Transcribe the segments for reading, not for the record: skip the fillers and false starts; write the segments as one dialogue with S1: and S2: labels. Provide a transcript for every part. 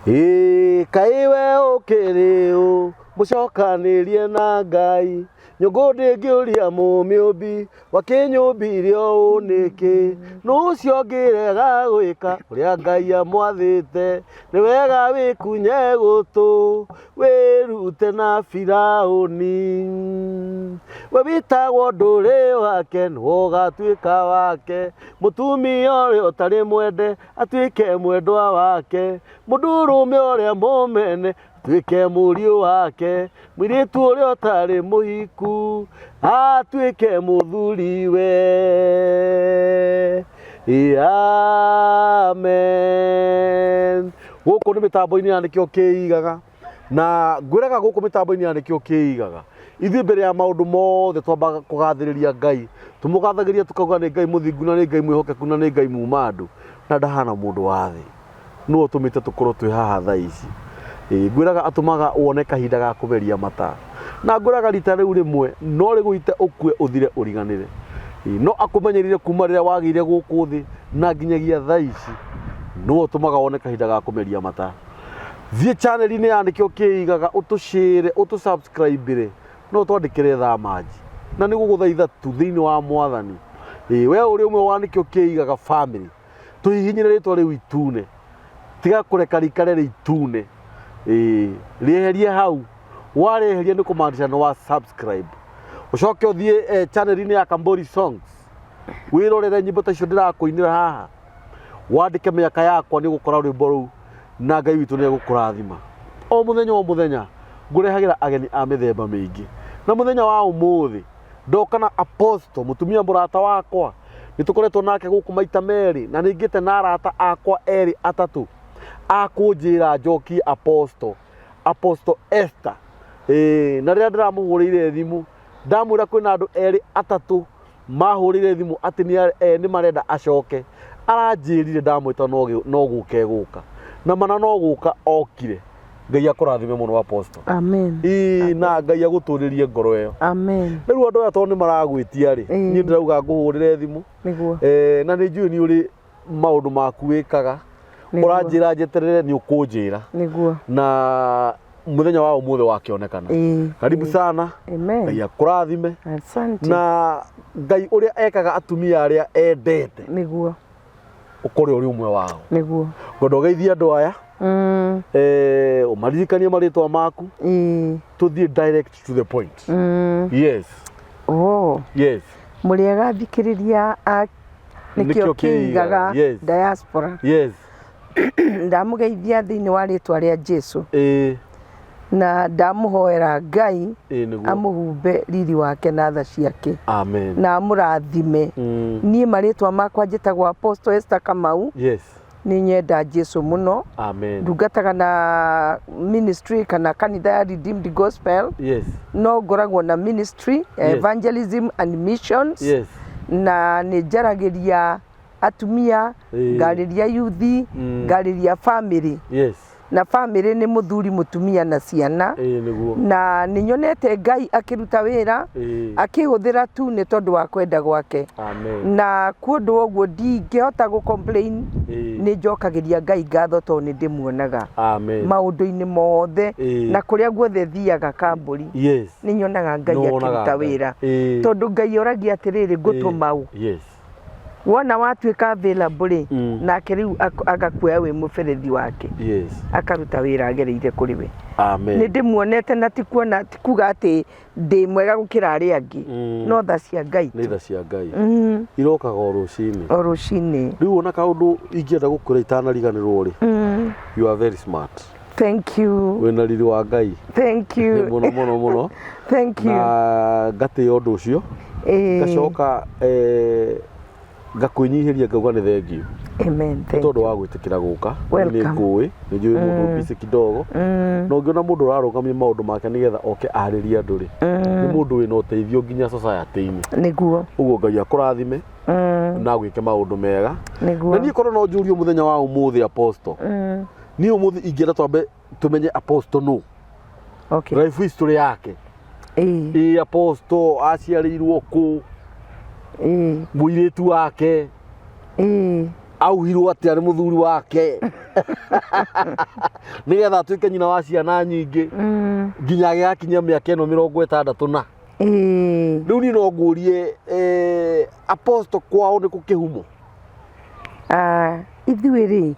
S1: Ĩĩ kaĩ we ũkĩrĩ ũ mũcokanĩrie na Ngai, nyũngũ ndĩngĩũria mũmĩũmbi wakĩnyũmbire ũũ nĩkĩ, nũ ũcio ũngĩrega gwĩka ũrĩa Ngai amwathĩte, nĩ wega wĩkunye gũtũ wĩrute na Firaũni. We wĩtagwo ndũrĩ wake nĩwe ũgatuĩka wake, mũtumia ũrĩa ũtarĩ mwende atuĩke mwendwa wake, mũndũrũme ũrĩa mũmene atuĩke mũriũ wake, mũirĩtu ũrĩa ũtarĩ mũhiku atuĩke mũthuriwe. Amen. Gũkũ nĩ mĩtambo-inĩ ya nĩkĩo kĩigaga na ngwĩraga gũkũ mĩtambo-inĩ ya nĩkĩo kĩigaga ithuĩ mbere ya maũndũ mothe twambaga kũgathĩrĩria Ngai, tũmũgathagĩria tukauga nĩ Ngai mũthingu na nĩ Ngai mwĩhokeku na nĩ Ngai muma andũ na ndahana mũndũ wa thĩ. Nĩwe ũtũmĩte tũkorwo twĩ haha thaa ici. Ĩĩ ngwĩraga atũmaga wone kahinda ga kũmeria mata. Na ngwĩraga rita rĩu rĩmwe no rĩgũite ũkue ũthire ũriganĩre. Ĩĩ no akũmenyerire kuma rĩrĩa wagĩire gũkũ thĩ na nginyagia thaa ici. Nĩwe ũtũmaga wone kahinda ga kũmeria mata. Thiĩ channel-inĩ ya Nĩkĩo Kĩigaga ũtũshare, ũtũ subscribe no ũtwandĩkĩre thaa manji. Na nĩ gũgũthaitha tu thĩinĩ wa Mwathani. Ĩĩ we ũrĩ ũmwe wa Nĩkĩo Kĩigaga family. Tũhihinyĩre rĩtwa rĩu itune. Tiga kũreka rĩikare rĩ itune. Ĩĩ rĩeherie hau. Warĩeheria nĩ kũmaanisha nĩ wa subscribe. Ũcoke ũthiĩ channel-inĩ ya Kambori Songs. Wĩrorere nyĩmbo ta icio ndĩrakũinĩra haha. Wandĩke mĩaka yakwa nĩ ũgũkora rwĩmbo rũu na Ngai witũ nĩ egũkũrathima. O mũthenya o mũthenya ngũrehagĩra ageni a mĩthemba mĩingĩ. Na mũthenya wa ũmũthĩ ndoka na apostle mũtumia mũrata wakwa nĩ tũkoretwo nake gũkũ maita merĩ na nĩ ngĩte na arata akwa erĩ atatũ a kũnjĩra njokie apostle, Apostle Esther. Ĩĩ na rĩrĩa ndĩramũhũrĩire thimũ ndamwĩra kwĩna andũ erĩ atatũ mahũrĩire thimũ atĩ nĩ marenda acoke, aranjĩrire ndamwĩta no gũka egũka na mana no gũka okire. Ngai akũrathime mũno apostle.
S2: Amen.
S1: Ĩĩ na Ngai agũtũrĩrie ngoro ĩyo.
S2: Amen.
S1: Rĩu andũ aya tondũ nĩ maragwĩtia rĩ, niĩ ndĩrauga ngũhũrĩre thimũ.
S2: Nĩguo.
S1: Na nĩ njũĩ nĩ ũrĩ maũndũ maku wĩkaga.
S2: Nĩguo.
S1: Ũranjĩra njeterere nĩ ũkũnjĩra.
S2: Nĩguo.
S1: Na mũthenya wa ũmũthĩ wakĩonekana. Karibu sana.
S2: Amen.
S1: Ngai akũrathime.
S2: Asante.
S1: Na Ngai ũrĩa ekaga atumia arĩa endete.
S2: Nĩguo.
S1: Ũkorwo ũrĩ ũmwe wao.
S2: Nĩguo.
S1: Ngwenda ũgeithie andũ aya. Ũmaririkanie marĩtwa maku. Tũthiĩ direct to the point. Yes.
S2: Oh.
S1: Yes.
S2: Mũrĩega thikĩrĩria a Nĩkĩo Kĩigaga
S1: Yes.
S2: diaspora.
S1: Yes.
S2: Ndamũgeithia thĩinĩ wa rĩtwa rĩa Jesu.
S1: Ĩĩ.
S2: Na ndamũhoera Ngai
S1: Ĩĩ nĩguo.
S2: amũhumbe riri wake na tha ciake.
S1: Amen.
S2: Na amũrathime. Niĩ marĩtwa makwa njĩtagwo Apostle Esther Kamau.
S1: Yes.
S2: Nĩ nyenda Jesu mũno.
S1: Amen.
S2: Ndungataga na ministry kana kanitha ya Redeemed Gospel.
S1: Yes.
S2: No ngoragwo na ministry ya
S1: Yes.
S2: evangelism and missions.
S1: Yes.
S2: Na nĩ njaragĩria atumia,
S1: Ĩĩ.
S2: ngarĩria yuthi, ngarĩria family.
S1: Yes.
S2: Na family nĩ mũthuri, mũtumia na ciana.
S1: Ĩĩ nĩguo.
S2: Na nĩ nyonete Ngai akĩruta wĩra
S1: Ĩĩ.
S2: akĩhũthĩra tu nĩ tondũ wa kwenda gwake.
S1: Amen.
S2: Na kuũndũ ũguo ndingĩhota gũ complain.
S1: Ĩĩ.
S2: Nĩ njokagĩria Ngai ngatho tondũ nĩ ndĩmuonaga
S1: Amen.
S2: maũndũ-inĩ mothe.
S1: Ĩĩ.
S2: Na kũrĩa guothe thiaga kambũri.
S1: Yes.
S2: Nĩ nyonaga Ngai
S1: Nĩ wonaga
S2: akĩruta
S1: Ngai.
S2: wĩra.
S1: Ĩĩ.
S2: Tondũ Ngai oragia atĩrĩrĩ, ngũtũma ũ?
S1: Yes.
S2: Wona watuĩka available rĩ, nake rĩu agakuoya wĩ mũberethi wake.
S1: Yes.
S2: Akaruta wĩra agereire kũrĩ we.
S1: Amen.
S2: Nĩ ndĩmuonete na ti kuona ti kuga atĩ ndĩ mwega gũkĩra arĩa angĩ. No tha cia Ngai
S1: Nĩ
S2: tu.
S1: tha cia Ngai. Irokaga o rũcinĩ.
S2: O rũcinĩ.
S1: Rĩu ona kaũndũ ingĩenda gũkwĩra itanariganĩrwo rĩ. You are very smart.
S2: Thank you.
S1: Wĩna riri wa Ngai.
S2: Thank you.
S1: Mũno mũno mũno.
S2: Thank you.
S1: Na ngatĩĩa ũndũ ũcio. Ngacoka ngakwĩnyihĩria ngauga nĩ thengiũ.
S2: Amen.
S1: Nĩ tondũ wa gwĩtĩkĩra gũka.
S2: Welcome.
S1: Nĩ ngũĩ, nĩ njũĩ mũndũ busy kidogo. Na ũngĩona mũndũ ũrarũgamia maũndũ make nĩgetha oke arĩrie andũ rĩ, nĩ mũndũ wĩna ũteithio nginya society-inĩ.
S2: Nĩguo.
S1: Ũguo Ngai akũrathime na agwĩke maũndũ mega.
S2: Nĩguo.
S1: Na niĩ korwo no njũrio mũthenya wa ũmũthĩ Apostle. Niĩ ũmũthĩ ingĩenda twambe tũmenye Apostle nũ.
S2: Okay.
S1: Life history yake.
S2: Ĩĩ.
S1: Ĩĩ Apostle aciarĩirwo kũ?
S2: Ĩĩ.
S1: Mũirĩtu wake.
S2: Ĩĩ.
S1: Auhirwo atĩa nĩ mũthuri wake nĩgetha atuĩke nyina wa ciana nyingĩ nginya agĩgakinyia mĩaka ĩno 60 na rĩu niĩ no ngũrie apostle kwao nĩ kũ kĩhumo?
S2: Ah, ithuĩ rĩ,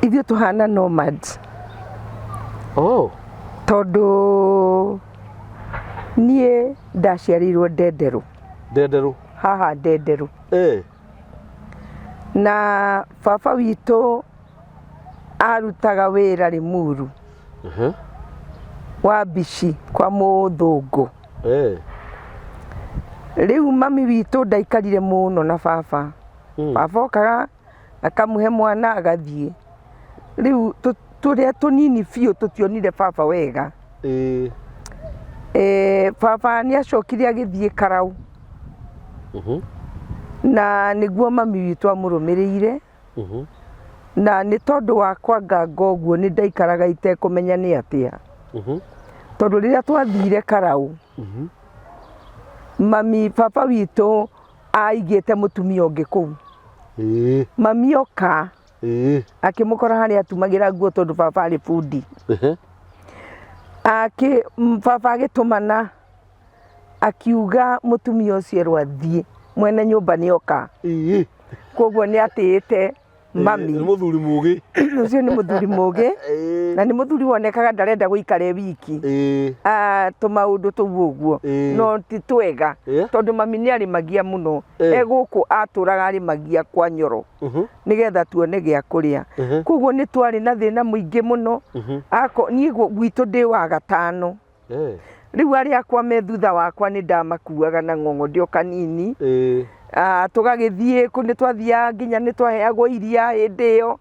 S2: ithuĩ tũhana nomads.
S1: Oh.
S2: Tondũ niĩ ndaciarĩirwo Ndenderũ.
S1: Ndenderũ.
S2: Haha Ndenderũ. Na baba witũ arutaga wĩra Limuru wa mbici kwa mũthũngũ. Rĩu mami witũ ndaikarire mũno na baba. Baba okaga akamũhe mwana agathiĩ. Rĩu tũrĩa tũnini biũ tũtionire baba wega. Baba nĩ acokire agĩthiĩ Karau. Na nĩguo mami witũ amũrũmĩrĩire. Na nĩ tondũ wa kwanganga ũguo nĩ ndaikaraga itekũmenya nĩ atĩa. Tondũ rĩrĩa twathire Karau, mami baba witũ aigĩte mũtumia ũngĩ kũu. Mami oka akĩmũkora harĩa atumagĩra nguo tondũ baba arĩ bundi. Baba agĩtũmana akiuga mũtumia ũcio erwo athiĩ, mwene nyũmba nĩ oka. Koguo nĩ atĩĩte mami.
S1: Nĩ mũthuri mũgĩ.
S2: Ũcio nĩ mũthuri mũgĩ. Na nĩ mũthuri wonekaga ndarenda gũikara e wiki. Tũmaũndũ tũu ũguo. No ti twega. Tondũ mami nĩ arĩmagia mũno. E gũkũ atũraga arĩmagia kwa Nyoro. Nĩgetha tuone gĩa kũrĩa. Koguo nĩ twarĩ na thĩna mũingĩ mũno. Niĩ gwitũ ndĩ wa gatano. Rĩu arĩa akwa me thutha wakwa nĩ ndamakuaga na ng'ong'o ndĩ o kanini. Tũgagĩthiĩ kũ nĩ twathiaga nginya nĩ twaheagwo iria hĩndĩ ĩyo.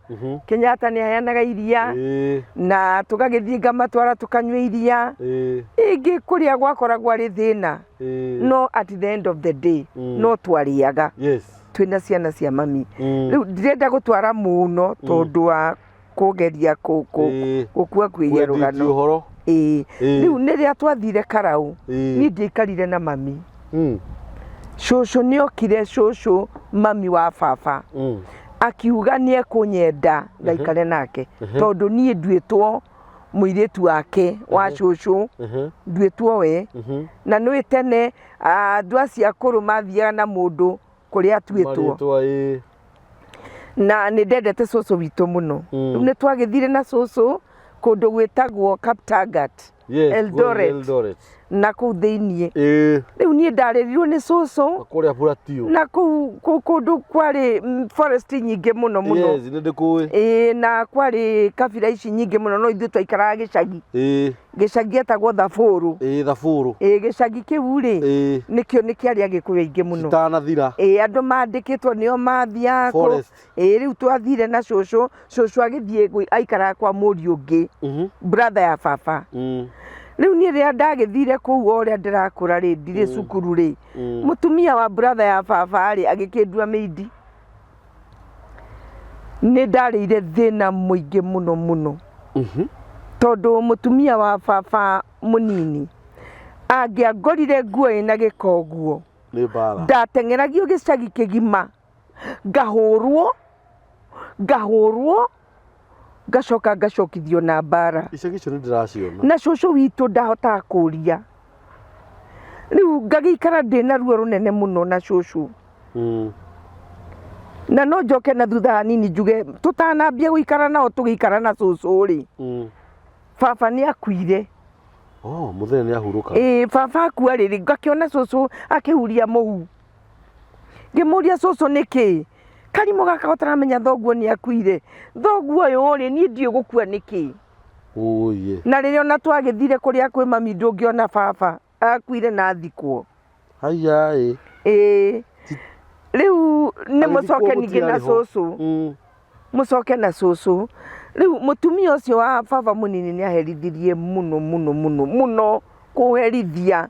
S2: Kenyatta nĩ aheanaga iria. Na tũgagĩthiĩ ngamatwara tũkanyua iria. Rĩngĩ kũrĩa gwakoragwo arĩ thĩna. No at the end of the day no twarĩaga. Twĩna ciana cia mami. Rĩu ndirenda gũtwara mũno tondũ wa kũgeria gũkua kuĩria rũgano.
S1: Ũhoro.
S2: Rĩu rĩrĩa twathire Karau, niĩ ndiaikarire na mami. Cũcũ nĩ okire, cũcũ mami wa baba. Akiuga nĩ ekũnyenda ngaikare nake. Tondũ niĩ nduĩtwo mũirĩtu wake wa cũcũ, nduĩtwo we. Na nĩũĩ tene andũ acio akũrũ mathiaga na mũndũ kũrĩa atuĩtwo. Na nĩ ndendete cũcũ witũ mũno. Rĩu nĩ twagĩthire na cũcũ kũndũ gwĩtagwo Kaptagat, Eldoret, na kũu thĩiniĩ. Rĩu niĩ ndarĩrirwo nĩ cũcũ.
S1: Kũrĩa Plateau.
S2: Na kũu kũndũ kwarĩ forest nyingĩ mũno mũno.
S1: Yes, nĩ ndĩkũĩ.
S2: Na kwarĩ kabira ici nyingĩ mũno no ithuĩ twaikaraga gĩcagi. Gĩcagi gĩetagwo Thabũrũ.
S1: Thabũrũ.
S2: Gĩcagi kĩu rĩ, nĩkĩo nĩ kĩarĩ Agĩkũyũ aingĩ mũno.
S1: Citanathira.
S2: Andũ mandĩkĩtwo nĩo mathiaga kũ. Rĩu twathire na cũcũ, cũcũ agĩthiĩ aikaraga kwa mũriũ ũngĩ, brother ya baba. Rĩu niĩ rĩrĩa ndagĩthire kũu o ũrĩa ndĩrakũra rĩ, ndirĩ cukuru rĩ, mũtumia wa brother ya baba rĩ, agĩkĩndua maid. Nĩ ndarĩire thĩna mũingĩ mũno mũno. Tondũ mũtumia wa baba mũnini, angĩangorire nguo ĩna gĩko ũguo, ndateng'eragio gĩcagi kĩgima, ngahũrwo, ngahũrwo, ngacoka ngacokithio na mbara.
S1: Icagi icio nĩ ndĩraciona.
S2: Na cũcũ witũ ndahotaga kũria. Rĩu ngagĩikara ndĩna ruo rũnene mũno na cũcũ. Na no njoke na thutha hanini njuge tũtanambia gũikara nao tũgĩikara na cũcũ rĩ, baba nĩ akuire.
S1: Oh, mũthee nĩ ahurũka.
S2: Ĩĩ, baba akua rĩrĩ, ngakĩona cũcũ akĩhuria mũhu. Ngĩmũria cũcũ nĩkĩ? Karimũ gaka ũtaramenya thoguo nĩ akuire. Thoguo ũyũ rĩ, niĩ ndiũĩ gũkua nĩkĩ.
S1: Ũũiĩ.
S2: Na rĩrĩa ona twagĩthire kũrĩa kwĩ mami ndũngĩona baba akuire na athikwo.
S1: Haiya ĩ.
S2: Ĩĩ. Rĩu nĩ
S1: Agĩthikwo
S2: mũcoke ningĩ na
S1: mũtiarĩ ho.
S2: cũcũ. Mũcoke na cũcũ. Rĩu mũtumia ũcio wa baba mũnini nĩ aherithirie mũno mũno mũno mũno kũherithia.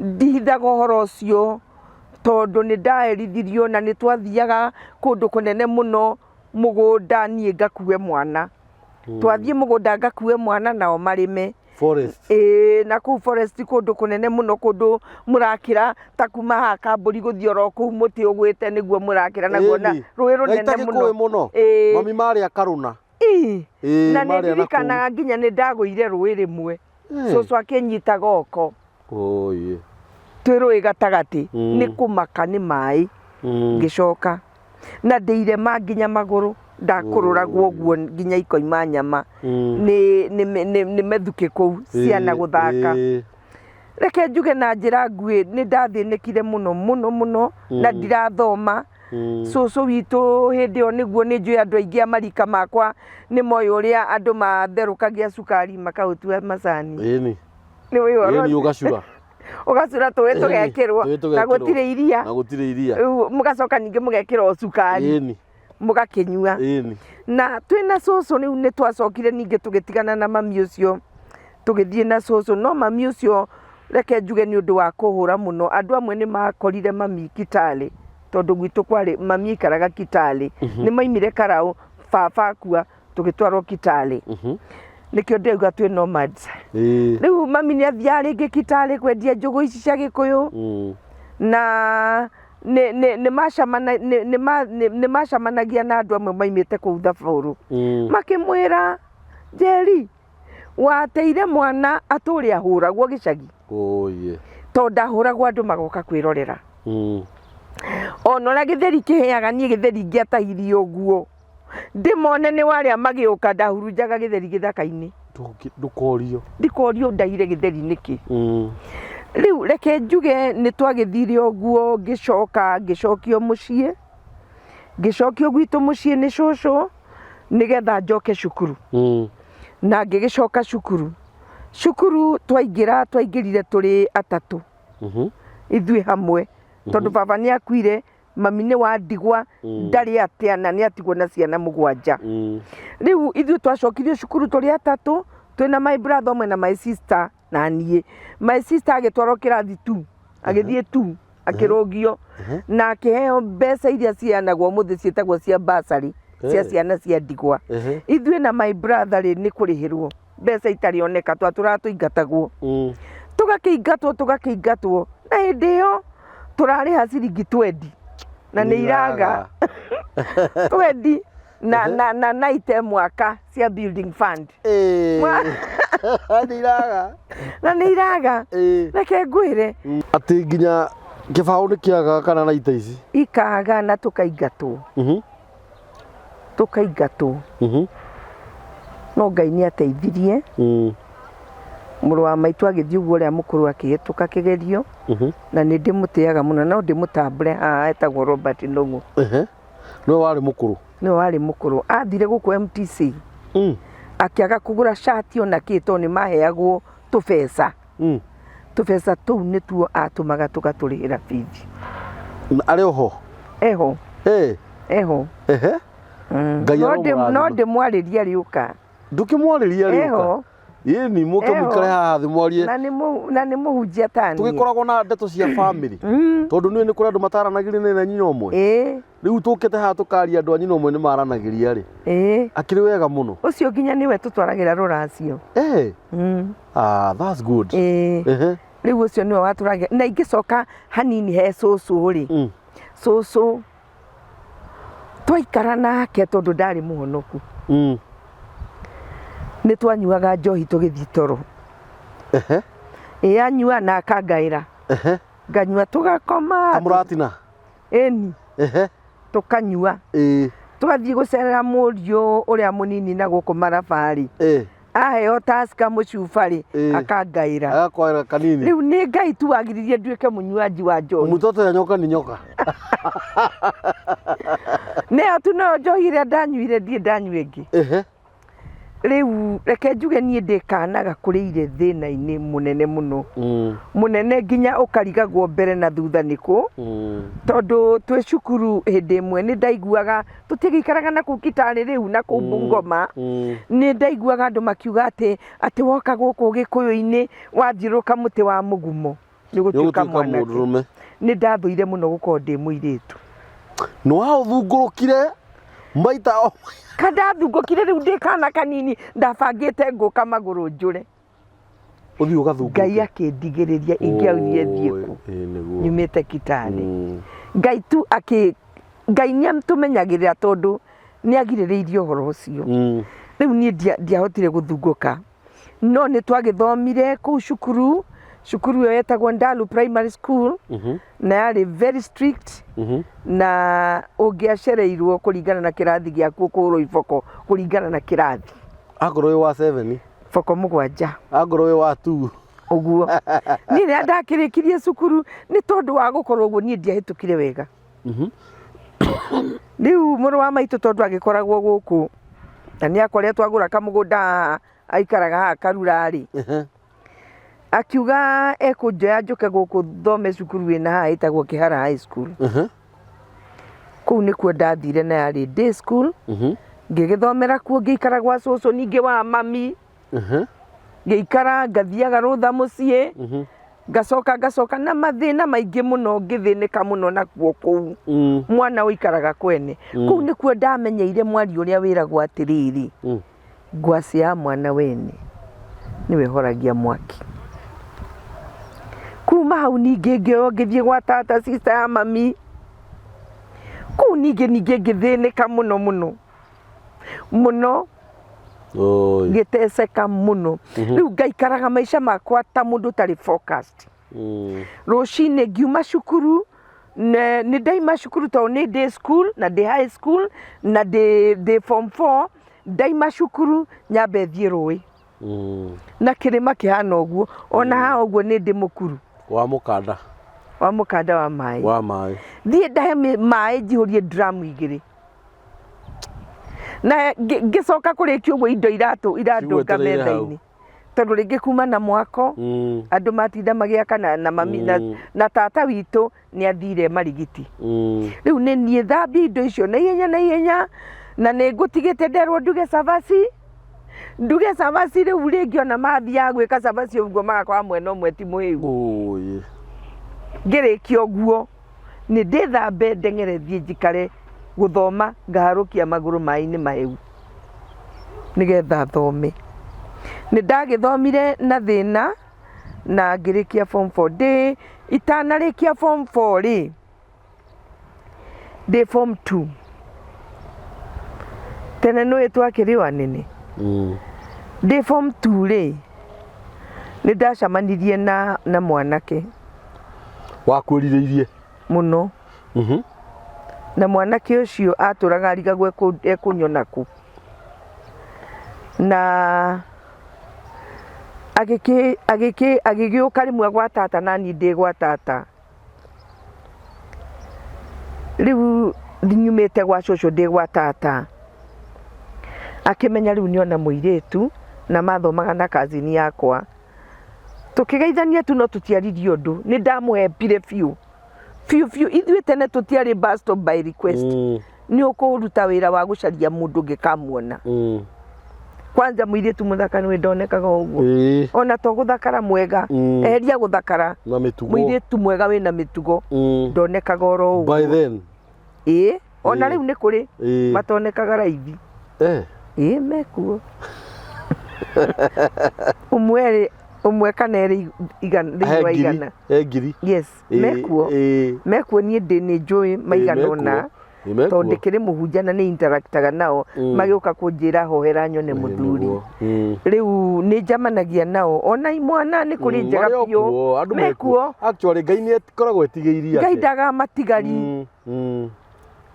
S2: Ndihithaga ũhoro ũcio tondũ nĩ ndaherithirio na nĩ twathiaga kũndũ kũnene mũno mũgũnda niĩ ngakue mwana. Twathiĩ mũgũnda ngakue mwana nao marĩme.
S1: Forest.
S2: Ĩĩ, na kũu forest kũndũ kũnene mũno, kũndũ mũrakĩra ta kuma haha kambũri gũthiĩ oro kũu mũtĩ ũgwĩte nĩguo mũrakĩra naguo, na
S1: Ĩni.
S2: rũĩ
S1: Na
S2: rũnene
S1: itagĩkũĩ
S2: mũno.
S1: Mũno.
S2: Ĩĩ.
S1: Mami marĩ a Karũna.
S2: Ĩĩ.
S1: Ĩĩ,
S2: Na nĩ
S1: marĩ a nakũu.
S2: ndirikanaga nginya nĩ ndagũire rũĩ rĩmwe, cũcũ akĩnyita goko.
S1: Oye.
S2: Twĩ rũĩ gatagatĩ, nĩ kũmaka nĩ maĩ. Ngĩcoka na ndĩirema nginya magũrũ, ndakũrũragwo ũguo nginya ikoima nyama. Nĩ methukĩ kũu ciana gũthaka. Reke njuge na njĩra nguhĩ, nĩ ndathĩnĩkire mũno mũno mũno na ndirathoma. Cũcũ witũ hĩndĩ ĩyo nĩguo nĩ njũĩ andũ aingĩ a marika makwa nĩ moĩ ũrĩa andũ matherũkagia cukari makaũtua macani.
S1: Ĩni.
S2: Nĩ ũĩ ũhoro
S1: Ĩni.
S2: ũcio?
S1: Ũgacura.
S2: Ũgacura tũĩ tũgekĩrwo.
S1: Tũĩ
S2: Na
S1: tũgekĩrwo.
S2: gũtirĩ iria.
S1: Na gũtirĩ iria.
S2: Rĩu mũgacoka ningĩ mũgekĩra o cukari. Mũgakĩnyua. Na twĩna cũcũ rĩu nĩ twacokire ningĩ tũgĩtigana na mami ũcio, tũgĩthiĩ na cũcũ, no mami ũcio reke njuge nĩ ũndũ wa kũhũra mũno, andũ amwe nĩ makorire mami Kitale, tondũ gwitũ kwarĩ, mami aikaraga Kitale. Nĩ maimire Karaũ baba akua, tũgĩtwarwo Kitale. Nĩkĩo ndĩrauga twĩ nomads. Rĩu mami nĩ athiaga rĩngĩ Kitale kwendia njũgũ ici cia Gĩkũyũ. Na nĩ macemanagia na andũ amwe maimĩte kũu Thaburu. Makĩmwĩra, "Njeri, wateire mwana atũre ahũragwo gĩcagi?"
S1: Oye.
S2: Tondũ ndahũragwo andũ magoka kwĩrorera. Ona ũrĩa gĩtheri kĩhĩaga, niĩ gĩtheri ngĩatahirie ũguo ndĩmone nĩ warĩa magĩũka, ndahurunjaga gĩtheri gĩthaka-inĩ.
S1: Ndũkorio.
S2: Ndikorio ndahire gĩtheri nĩkĩ. Rĩu reke njuge nĩ twagĩthire ũguo, ngĩcoka ngĩcokio mũciĩ, ngĩcokio gwitũ mũciĩ nĩ cũcũ nĩgetha njoke cukuru. Na ngĩgĩcoka cukuru. Cukuru twaingĩra, twaingĩrire tũrĩ atatũ ithuĩ hamwe, tondũ baba nĩ akuire, mami nĩ wa ndigwa, ndarĩ atĩa na nĩ atigwo na ciana 7. Rĩu ithuĩ twacokirio cukuru tũrĩ atatũ, twĩna my brother ũmwe na my sister na niĩ. My sister agĩtwarwo kĩrathi tu, agĩthiĩ tu akĩrũngio na akĩheo mbeca iria ciheanagwo ũmũthĩ ciĩtagwo cia bursary cia ciana cia ndigwa. Ithuĩ na my brother rĩ, nĩ kũrĩhĩrwo mbeca itarĩ oneka, twatũraga tũingatagwo. Tũgakĩingatwo, tũgakĩingatwo, na hĩndĩ ĩyo tũrarĩha ciringi 20 na nĩ iraga 20 na 90 mwaka cia building fund.
S1: Nĩ iraga.
S2: Na nĩ iraga. Reke ngwĩre.
S1: Atĩ nginya kĩbaũ nĩ kĩagaga kana na ita ici?
S2: Ikaga na tũkaingatwo. Tũkaingatwo. No Ngai nĩ ateithirie. Mũrũ wa maitũ agĩthiĩ ũguo, ũrĩa mũkũrũ akĩhĩtũka kĩgerio. Na nĩ ndĩmũtĩaga mũno, no ndĩmũtambũre haha, etagwo Robert Ndũng'ũ.
S1: Nĩwe warĩ mũkũrũ?
S2: Nĩwe warĩ mũkũrũ. Athire gũkũ MTC. Akĩaga kũgũra cati ona kĩ, tondũ nĩ maheagwo tũbeca. Tũbeca tũu nĩtuo atũmaga tũgatũrĩhĩra bithi.
S1: Na arĩ oho?
S2: Eho. Eho.
S1: Ngai aromũrathima.
S2: No ndĩmwarĩrie arĩũka.
S1: Ndũkĩmwarĩrie arĩũka.
S2: Eho.
S1: Ĩni mũke mũikare haha thĩ mwarie.
S2: Na nĩ mũhunjia tani.
S1: Tũgĩkoragwo na ndeto cia family. Tondũ nĩ kũrĩ andũ mataranagĩria na nyina ũmwe. Rĩu tũkĩte haha tũkaria andũ a nyina ũmwe nĩ maranagĩria rĩ. Akĩrĩ wega mũno.
S2: Ũcio nginya nĩwe tũtwaragĩra rũracio.
S1: Ah, that's good.
S2: Rĩu ũcio nĩwe watũragĩra. Na ingĩcoka hanini he cũcũ rĩ. Cũcũ twaikara nake tondũ ndarĩ mũhonoku. Nĩ twanyuaga njohi tũgĩthiĩ toro. Ĩ anyua na akangaĩra. Nganyua tũgakoma.
S1: Kamũratina?
S2: Ĩni. Tũkanyua. Twathiĩ gũcerera mũriũ ũrĩa mũnini na gũkũ Maraba-rĩ. Aheo Tusker mũcuba-rĩ, akangaĩra.
S1: Agakwaĩra kanini.
S2: Rĩu nĩ Ngai tu wagiririe nduĩke mũnyuanji wa njohi.
S1: Mtoto ya nyoka ni nyoka.
S2: Nĩyo tu noyo njohi ĩrĩa ndanyuire, ndirĩ ndanyua ĩngĩ. Rĩu reke njuge niĩ ndĩ kana gakũrĩire thĩna-inĩ mũnene mũno. Mũnene nginya ũkarigagwo mbere na thutha nĩkũ. Tondũ twĩ cukuru hĩndĩ ĩmwe nĩ ndaiguaga, tũtigĩikaraga na kũu Kitale rĩu na kũu Bungoma. Nĩ ndaiguaga andũ makiuga atĩ woka gũkũ Gĩkũyũ-inĩ wathiũrũrũka mũtĩ wa mũgumo nĩ ũgũtuĩka mwanake.
S1: Mũndũrũme.
S2: Nĩ ndathũire mũno gũkorwo ndĩ mũirĩtu.
S1: Nĩ waũthungũrũkire maita o.
S2: Ka ndathungũkire rĩu ndĩ kana kanini, ndabangĩte ngũka magũrũ njũre.
S1: Ũthiĩ ũgathungũke.
S2: Ngai akĩndigĩrĩria ingĩaugire thiĩ kũ
S1: Ĩĩ, nĩguo.
S2: nyumĩte Kitale.
S1: Mm.
S2: Ngai tu akĩ Ngai nĩ atũmenyagĩrĩra tondũ nĩ agirĩrĩirie ũhoro ũcio. Rĩu niĩ ndiahotire gũthungũka, no nĩ twagĩthomire kũu cukuru, cukuru ĩyo yetagwo Ndalu Primary School. Na yarĩ very strict. Na ũngĩacereirwo kũringana na kĩrathi gĩaku, ũkũhũrwo iboko kũringana na kĩrathi.
S1: Akorwo wĩ wa 7,
S2: Boko 7.
S1: Akorwo wĩ wa 2.
S2: Ũguo niĩ rĩrĩa ndakĩrĩkirie cukuru, nĩ tondũ wa gũkorwo ũguo, niĩ ndiahĩtũkire wega. Rĩu mũrũ wa maitũ, tondũ agĩkoragwo gũkũ na nĩ akoretwo agũra kamũgũnda haha, aikaraga haha Karura-rĩ, akiuga ekũnjoya njũke gũkũ thome cukuru ĩna haha ĩtagwo Kĩhara High School. Kũu nĩkuo ndathire na yarĩ day school. Ngĩgĩthomera kuo, ngĩikara gwa cũcũ ningĩ wa mami. Ngĩikara ngathiaga rũtha mũciĩ, ngacoka ngacoka na mathĩna maingĩ mũno, ngĩthĩnĩka mũno nakuo kũu. Mwana ũikaraga kwene. Kũu nĩkuo ndamenyeire mwari ũrĩa wĩragwo atĩrĩrĩ, ngwacĩ ya mwana wene nĩwe ĩhoragia mwaki. Kuma hau ningĩ ngĩoywo ngĩthiĩ gwa tata, sister ya mami. Kũu ningĩ ngĩthĩnĩka mũno mũno mũno.
S1: Oi.
S2: Ngĩteceka mũno. Rĩu ngaikaraga maica makwa ta mũndũ ũtarĩ focused. Rũcinĩ ngiuma cukuru, nĩ ndaima cukuru tondũ nĩ day school na ndĩ high school na ndĩ form 4. Ndaima cukuru nyambe thiĩ rũĩ na kĩrĩma kĩhana ũguo, ona haha ũguo nĩ ndĩ mũkuru.
S1: Wa mũkanda.
S2: Wa mũkanda wa maĩ.
S1: Wa maĩ.
S2: Thiĩ ndahe maĩ, njihũrie drum 2 na ngĩcoka kũrĩkia ũguo indo iratũ irandũnga
S1: Cigwetereire hau.
S2: metha-inĩ, tondũ rĩngĩ kuma na mwako andũ matinda magĩaka na mami na tata witũ nĩ athire marigiti. Rĩu nĩ niĩ thambia indo icio na ihenya na ihenya, na nĩ ngũtigĩte nderwo nduge cabaci, nduge cabaci. Rĩu rĩngĩ ona mathiaga gwĩka cabaci ũguo magakora mwena ũmwe ti mũhĩu.
S1: Oi.
S2: Ngĩrĩkia ũguo nĩ ndĩthambe, ndeng'ere, thiĩ njikare gũthoma, ngaharũkia magũrũ maĩ-inĩ mahĩu nĩgetha thome. Nĩ ndagĩthomire na thĩna na ngĩrĩkia form 4. Ndĩ itanarĩkia form 4 rĩ, ndĩ form 2, tene nĩũĩ twakĩrĩ o anene. Ndĩ form 2 rĩ, nĩ ndacemanirie na mwanake.
S1: Wakwĩrirĩirie.
S2: Mũno. Na mwanake ũcio atũraga arigagwo ekũnyona kũ, na agĩgĩũka rĩmwe gwa tata na niĩ ndĩ gwa tata. Rĩu nyumĩte gwa cũcũ ndĩ gwa tata, akĩmenya rĩu nĩona mũirĩtu na mathomaga na cousin yakwa. Tũkĩgeithania tu no tũtiaririe ũndũ. Nĩ ndamũhepire biũ biũ biũ. Ithuĩ tene tũtiarĩ bus stop by request. Nĩ ũkũruta wĩra wa gũcaria mũndũ ũngĩkamuona. Kwanza mũirĩtu mũthaka nĩwe ndonekaga ũguo. Ona to gũthakara mwega. Eheria gũthakara.
S1: Na mĩtugo.
S2: Mũirĩtu mwega wĩna mĩtugo ndonekaga oro
S1: By
S2: ũguo.
S1: then.
S2: Ĩĩ, ona
S1: Ĩĩ.
S2: rĩu nĩ kũrĩ matonekaga raithi. Ĩĩ, mekuo ũmwe erĩ, ũmwe kana erĩ igana
S1: He
S2: thĩinĩ wa
S1: ngiri.
S2: 100.
S1: He 1,000.
S2: Yes. Mekuo. Mekuo, niĩ ndĩ nĩ njũĩ maigana
S1: mekuo.
S2: ũna.
S1: Ĩĩ,
S2: Tondũ
S1: mekuo.
S2: ndĩkĩrĩ mũhunjia na nĩ interactaga nao. Magĩũka kũnjĩra hoera nyone
S1: Ĩĩ,
S2: mũthuri.
S1: nĩguo.
S2: Rĩu nĩ njamanagia nao, ona imwana nĩ kũrĩ njega
S1: Marĩ o
S2: biũ.
S1: kuo, andũ mekuo.
S2: Mekuo.
S1: Actually Ngai nĩ akoragwo etigĩirie
S2: Ngai
S1: ake.
S2: ndaga matigari.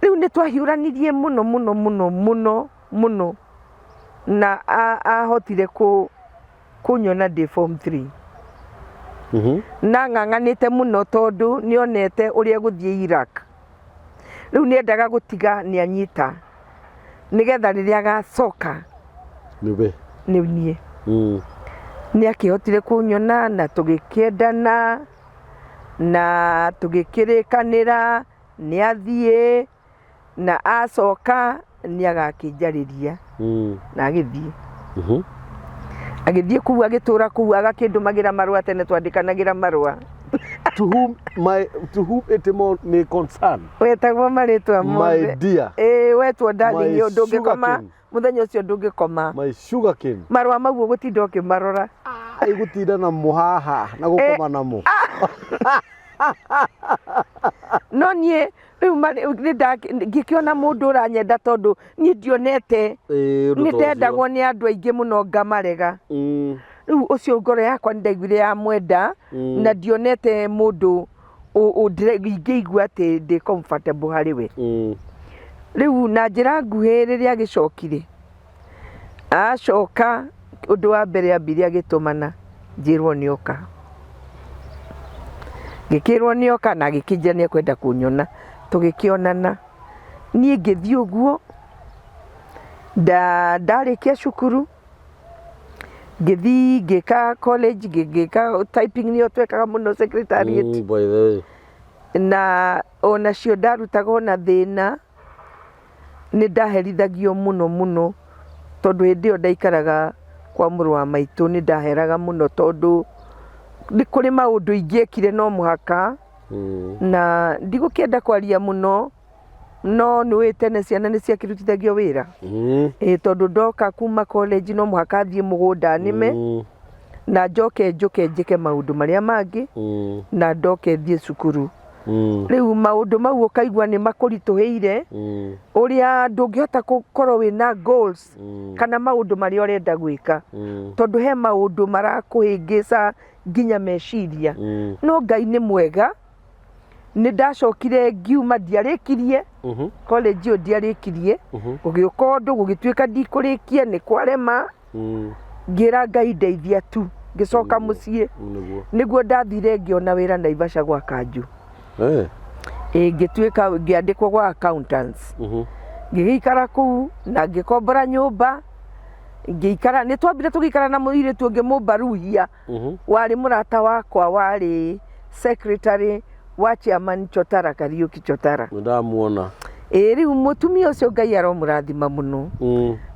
S2: Rĩu nĩ twahiũranirie mũno mũno mũno mũno mũno na ahotire kũnyona ndĩ form 3. Na ng'ang'anĩte mũno tondũ nĩonete ũrĩa gũthiĩ Iraq. Rĩu nĩendaga gũtiga nĩ anyita nĩgetha rĩrĩa agacoka
S1: Nĩwe.
S2: Nĩ niĩ. Nĩ akĩhotire kũnyona na tũgĩkĩendana na tũgĩkĩrĩkanĩra nĩ athiĩ na acoka nĩ agakĩnjarĩria. Na agĩthiĩ. Agĩthiĩ kũu, agĩtũra kũu, agakĩndũmagĩra marũa. Tene twandĩkanagĩra marũa.
S1: To whom it may concern.
S2: Wetagwo marĩtwa
S1: My
S2: mothe.
S1: dear.
S2: Ĩĩ, wetwo darling.
S1: My
S2: Ndũngĩkoma
S1: sugarcane.
S2: Mũthenya ũcio ndũngĩkoma.
S1: My sugarcane.
S2: Marũa mau ũgũtinda ũkĩmarora.
S1: Ĩgũtinda namo haha na gũkoma namo.
S2: No niĩ rĩu ngĩkĩona mũndũ ũranyenda tondũ niĩ ndionete.
S1: Ĩĩ, ũndũ
S2: Nĩ
S1: ta ũcio.
S2: ndendagwo nĩ andũ aingĩ mũno ngamarega. Rĩu ũcio ngoro yakwa nĩ ndaiguire yamwenda na ndionete mũndũ ingĩigua atĩ ndĩ comfortable harĩ we. Rĩu na njĩra nguhĩ rĩrĩa agĩcokire, acoka ũndũ wa mbere ambire agĩtũmana njĩrwo nĩ oka. Ngĩkĩrwo nĩ oka na agĩkĩnjĩra nĩ ekwenda kũnyona, tũgĩkĩonana. Niĩ ngĩthiĩ ũguo, ndarĩkia cukuru, ngĩthiĩ ngĩka college, ngĩka typing nĩyo twekaga mũno secretariat.
S1: By the way.
S2: Na onacio ndarutaga ona thĩna, nĩ ndaherithagio mũno mũno, tondũ hĩndĩ ĩyo ndaikaraga kwa mũrũ wa maitũ nĩ ndaheraga mũno tondũ nĩ kũrĩ maũndũ ingĩekire no mũhaka, na ndigũkĩenda kwaria mũno, no nĩ ũĩ tene ciana nĩ ciakĩrutithagio wĩra. Ĩĩ tondũ ndoka kuma college no mũhaka thiĩ mũgũnda nĩme, na njoke njũke njĩke maũndũ marĩa mangĩ, na ndoke thiĩ cukuru. Rĩu maũndũ mau ũkaigua nĩ makũritũhĩire, ũrĩa ndũngĩhota gũkorwo wĩna goals, kana maũndũ marĩa ũrenda gwĩka, tondũ he maũndũ marakũhĩngĩca nginya meciria. No Ngai nĩ mwega, nĩ ndacokire ngiuma ndiarĩkirie, college ĩyo ndiarĩkirie, gũgĩũka ũndũ gũgĩtuĩka ndikũrĩkia nĩ kwarema, ngĩra Ngai ndeithia tu, ngĩcoka mũciĩ. Nĩguo ndathire ngĩona wĩra Naivasha gwa Kanju. Ĩĩ ngĩtuĩka ngĩandĩkwo gwa accountants. Ngĩgĩikara kũu na ngĩkombora nyũmba, ngĩikara, nĩ twambire tũgĩikara na mũirĩtu ũngĩ mũmbaruhia, warĩ mũrata wakwa warĩ secretary wa chairman Chotara Kariuki Chotara.
S1: Nĩ ndamuona.
S2: Ĩĩ rĩu mũtumia ũcio Ngai aromũrathima mũno.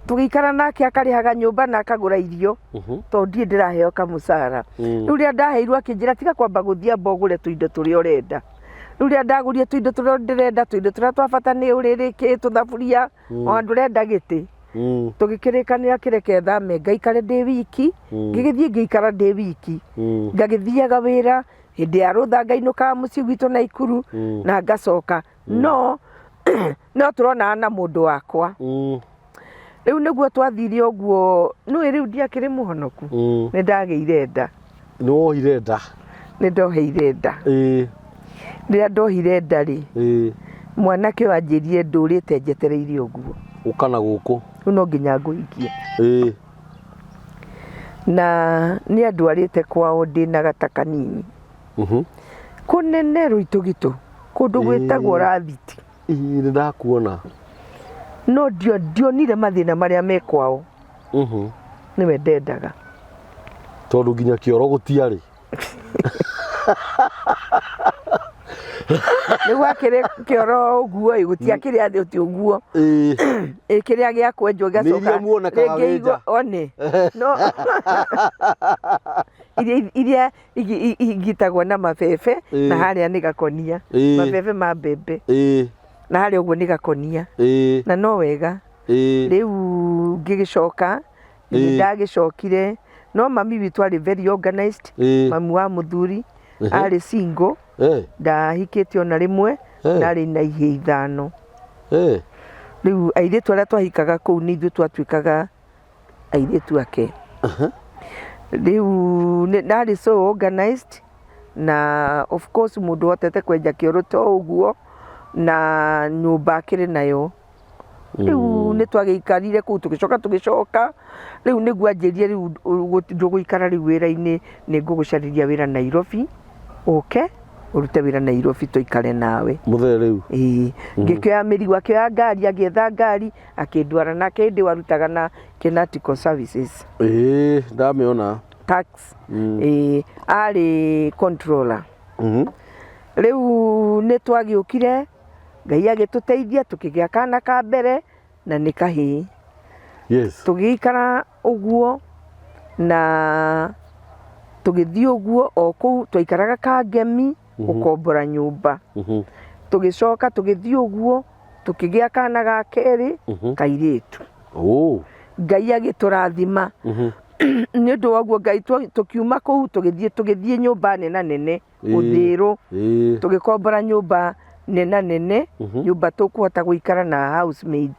S2: Tũgĩikara nake akarĩhaga nyũmba na akagũra irio, tondũ ndirĩ ndĩraheo kamũcara. Rĩu rĩrĩa ndaheirwo akĩnjĩra tiga kwamba gũthiĩ amba ũgũre tũindo tũrĩa ũrenda. Rĩu rĩrĩa ndagũrire tũindo tũrĩa ndĩrenda, tũindo tũrĩa twa bata nĩ ũrĩrĩ, kĩ, tũthaburia, ona ndũrenda gĩtĩ. Tũgĩkĩrĩkanĩra kĩreke thame ngaikare ndĩ wiki, ngĩgĩthiĩ ngĩikara ndĩ wiki. Ngagĩthiaga wĩra, hĩndĩ ya rũtha ngainũkaga mũciĩ gwitũ Naikuru, na ngacoka. No no tũronana na mũndũ wakwa. Rĩu nĩguo twathire ũguo, nĩũĩ rĩu ndiakĩrĩ mũhonoku, nĩ ndagĩire nda.
S1: Nĩ wohire nda?
S2: Nĩ ndoheire nda. Rĩrĩa ndohire nda rĩ, mwanake ũyũ anjĩrire ndũrĩte njetereire ũguo.
S1: Ũka na gũkũ.
S2: Rĩu no nginya ngũhikie. Na nĩ andwarĩte kwao ndĩna gata kanini. Kũnene Rũitũgitũ, kũndũ gwĩtagwo Rathiti.
S1: Ĩĩ nĩ ndakuona.
S2: No ndionire mathĩna marĩa me kwao. Nĩwe ndendaga.
S1: Tondũ nginya kĩoro gũtiarĩ.
S2: Nĩ gwakĩrĩ kĩoro ũguo ĩ, gũtiakĩrĩ atĩ ũti ũguo. Ĩ kĩrĩa gĩa kwenjwo
S1: Nĩ
S2: gĩgacoka
S1: iria muonekaga
S2: rĩngĩ
S1: wĩ
S2: igũ
S1: nja.
S2: one. No iria igitagwo na mabebe na harĩa nĩ gakonia. Mabebe ma mbembe. Na harĩa ũguo nĩ gakonia. Na no wega. Rĩu ngĩgĩcoka, nĩ ndagĩcokire, no mami witũ arĩ very organized, mami wa mũthuri, arĩ single, ndahikĩte ona rĩmwe, na arĩ na ihĩĩ ithano. Rĩu airĩtu arĩa twahikaga kũu nĩ ithuĩ twatuĩkaga airĩtu ake. Rĩu ndarĩ so organized, na of course mũndũ ũhotete kwenja kĩoro to ũguo, na nyũmba akĩrĩ nayo. Rĩu nĩ twagĩikarire kũu tũgĩcoka tũgĩcoka, rĩu nĩguo anjĩrire rĩu ndũgũikara rĩu wĩra-inĩ nĩ ngũgũcarĩria wĩra Nairobi, ũke ũrute wĩra Nairobi tũikare nawe.
S1: Mũthee rĩu?
S2: Ĩĩ, ngĩkĩoya mĩrigo, akĩoya ngari, agĩetha ngari, akĩndwara nake hĩndĩ ĩyo arutaga na Kenatico Services.
S1: Ĩĩ, ndamĩona.
S2: Tax. Ĩĩ, arĩ controller. Rĩu nĩ twagĩũkire, Ngai agĩtũteithia tũkĩgĩa kana ka mbere na nĩ kahĩĩ. Tũgĩikara ũguo na tũgĩthiĩ ũguo o kũu twaikaraga Kangemi gũkombora nyũmba. Tũgĩcoka tũgĩthiĩ ũguo tũkĩgĩa kana ga kerĩ kairĩtu. Ngai agĩtũrathima. Nĩ ũndũ wa ũguo Ngai tũkiuma kũu tũgĩthiĩ tũgĩthiĩ nyũmba nena nene Ũthĩrũ. Tũgĩkombora nyũmba nena nene, nyũmba tũkũhota gũikara na housemaid.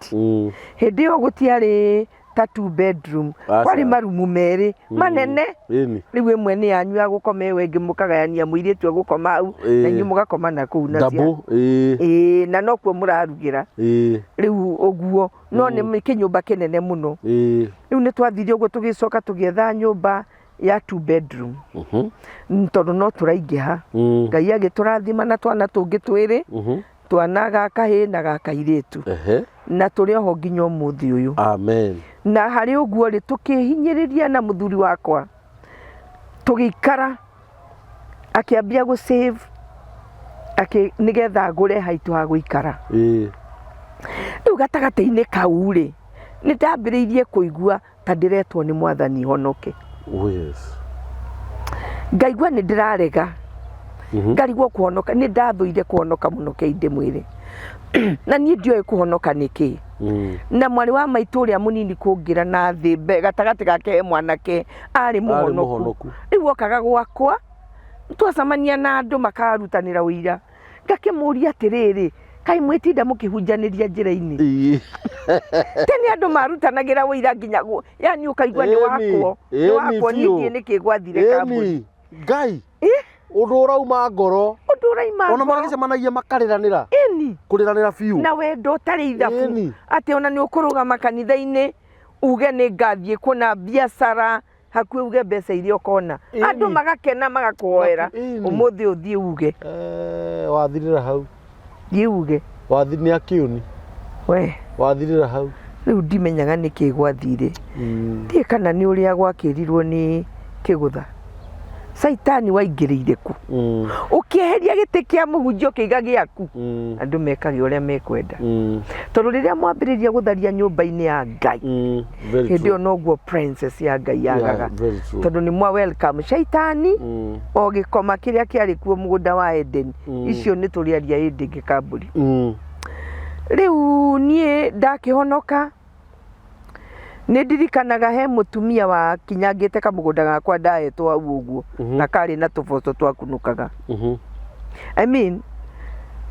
S2: Hĩndĩ ĩyo gũtiarĩ ta two bedroom,
S1: Aca.
S2: kwarĩ marumu merĩ manene. Rĩu ĩmwe nĩ yanyu ya gũkoma, ĩyo ĩngĩ mũkagayania, mũirĩtu egũkoma hau na inyuĩ mũgakoma na kũu na
S1: Double.
S2: Ĩĩ, na nokuo mũrarugĩra. Rĩu ũguo no nĩ kĩnyũmba kĩnene mũno. Rĩu nĩ twathire ũguo tũgĩcoka tũgĩetha nyũmba ya two bedroom tondũ no tũraingĩha. Ngai agĩtũrathima na twana tũngĩ twĩrĩ, twana ga kahĩĩ na ga kairĩtu, na tũrĩ oho nginya ũmũthĩ ũyũ.
S1: Amen.
S2: Na harĩ ũguo rĩ, tũkĩhinyĩrĩria na mũthuri wakwa tũgĩikara, akĩambia gũ save akĩ nĩgetha agũre haitũ ha gũikara. Rĩu gatagatĩ-inĩ kau rĩ, nĩ ndambĩrĩirie kũigua ta ndĩretwo nĩ Mwathani honoke.
S1: Oh yes.
S2: Ngaigua nĩ ndĩrarega, ngarigwo kũhonoka, nĩ ndathũire kũhonoka mũno kei ndĩmwĩre, na niĩ ndioĩ kũhonoka nĩ kĩĩ. Na mwarĩ wa maitũ ũrĩa mũnini kũngĩra na thĩ gatagatĩ gake he mwanake arĩ mũhonoku.
S1: Mũhonoku.
S2: Rĩu okaga gwakwa, twacemania na andũ makarutanĩra ũira, ngakĩmũria atĩrĩrĩ, kaĩ mwĩtinda mũkĩhunjanĩria njĩra-inĩ? Tene andũ marutanagĩra ũira nginya yani ũkaigua nĩ wakwo, nĩ wakwo, niĩ ndiĩ nĩkĩ gwathire kambuni.
S1: Ngai, ũndũ ũrauma ngoro.
S2: Ũndũ ũraima
S1: Ona
S2: ngoro.
S1: magĩcemanagia makarĩranĩra. Kũrĩranĩra biũ.
S2: Na wendo ũtarĩ ithabu. Atĩ ona nĩ ũkũrũgama kanitha-inĩ uge nĩ ngathiĩ kuona biacara hakuhĩ, uge mbeca iria ũkona, andũ magakena magakũhoera. Ũmũthĩ ũthiĩ uge.
S1: Wathirĩra hau.
S2: Thiĩ uge.
S1: Wathi nĩ akĩũni.
S2: We.
S1: Wathirĩra hau.
S2: Rĩu ndimenyaga nĩkĩ gwathire. Ndiĩ kana nĩ ũrĩa gwakĩrirwo nĩ kĩgũtha caitani waingĩrĩire ku ũkĩeheria gĩtĩ kĩa mũhunjia ũkĩiga gĩaku. Andũ mekage ũrĩa mekwenda, tondũ rĩrĩa mwambĩrĩria gũtharia nyũmba-inĩ ya Ngai,
S1: Very
S2: hĩndĩ
S1: true.
S2: ĩyo noguo princess ya Ngai yagaga.
S1: Very true.
S2: Tondũ nĩ mwa welcome caitani o gĩkoma kĩrĩa kĩarĩ kuo mũgũnda wa Eden. Icio nĩ tũrĩaria hĩndĩ ĩngĩ kambũri. Rĩu niĩ ndakĩhonoka, nĩ ndirikanaga he mũtumia wakinyangĩte kamũgũnda gakwa ndahetwo hau ũguo, na karĩ na tũboco twakunũkaga. I mean,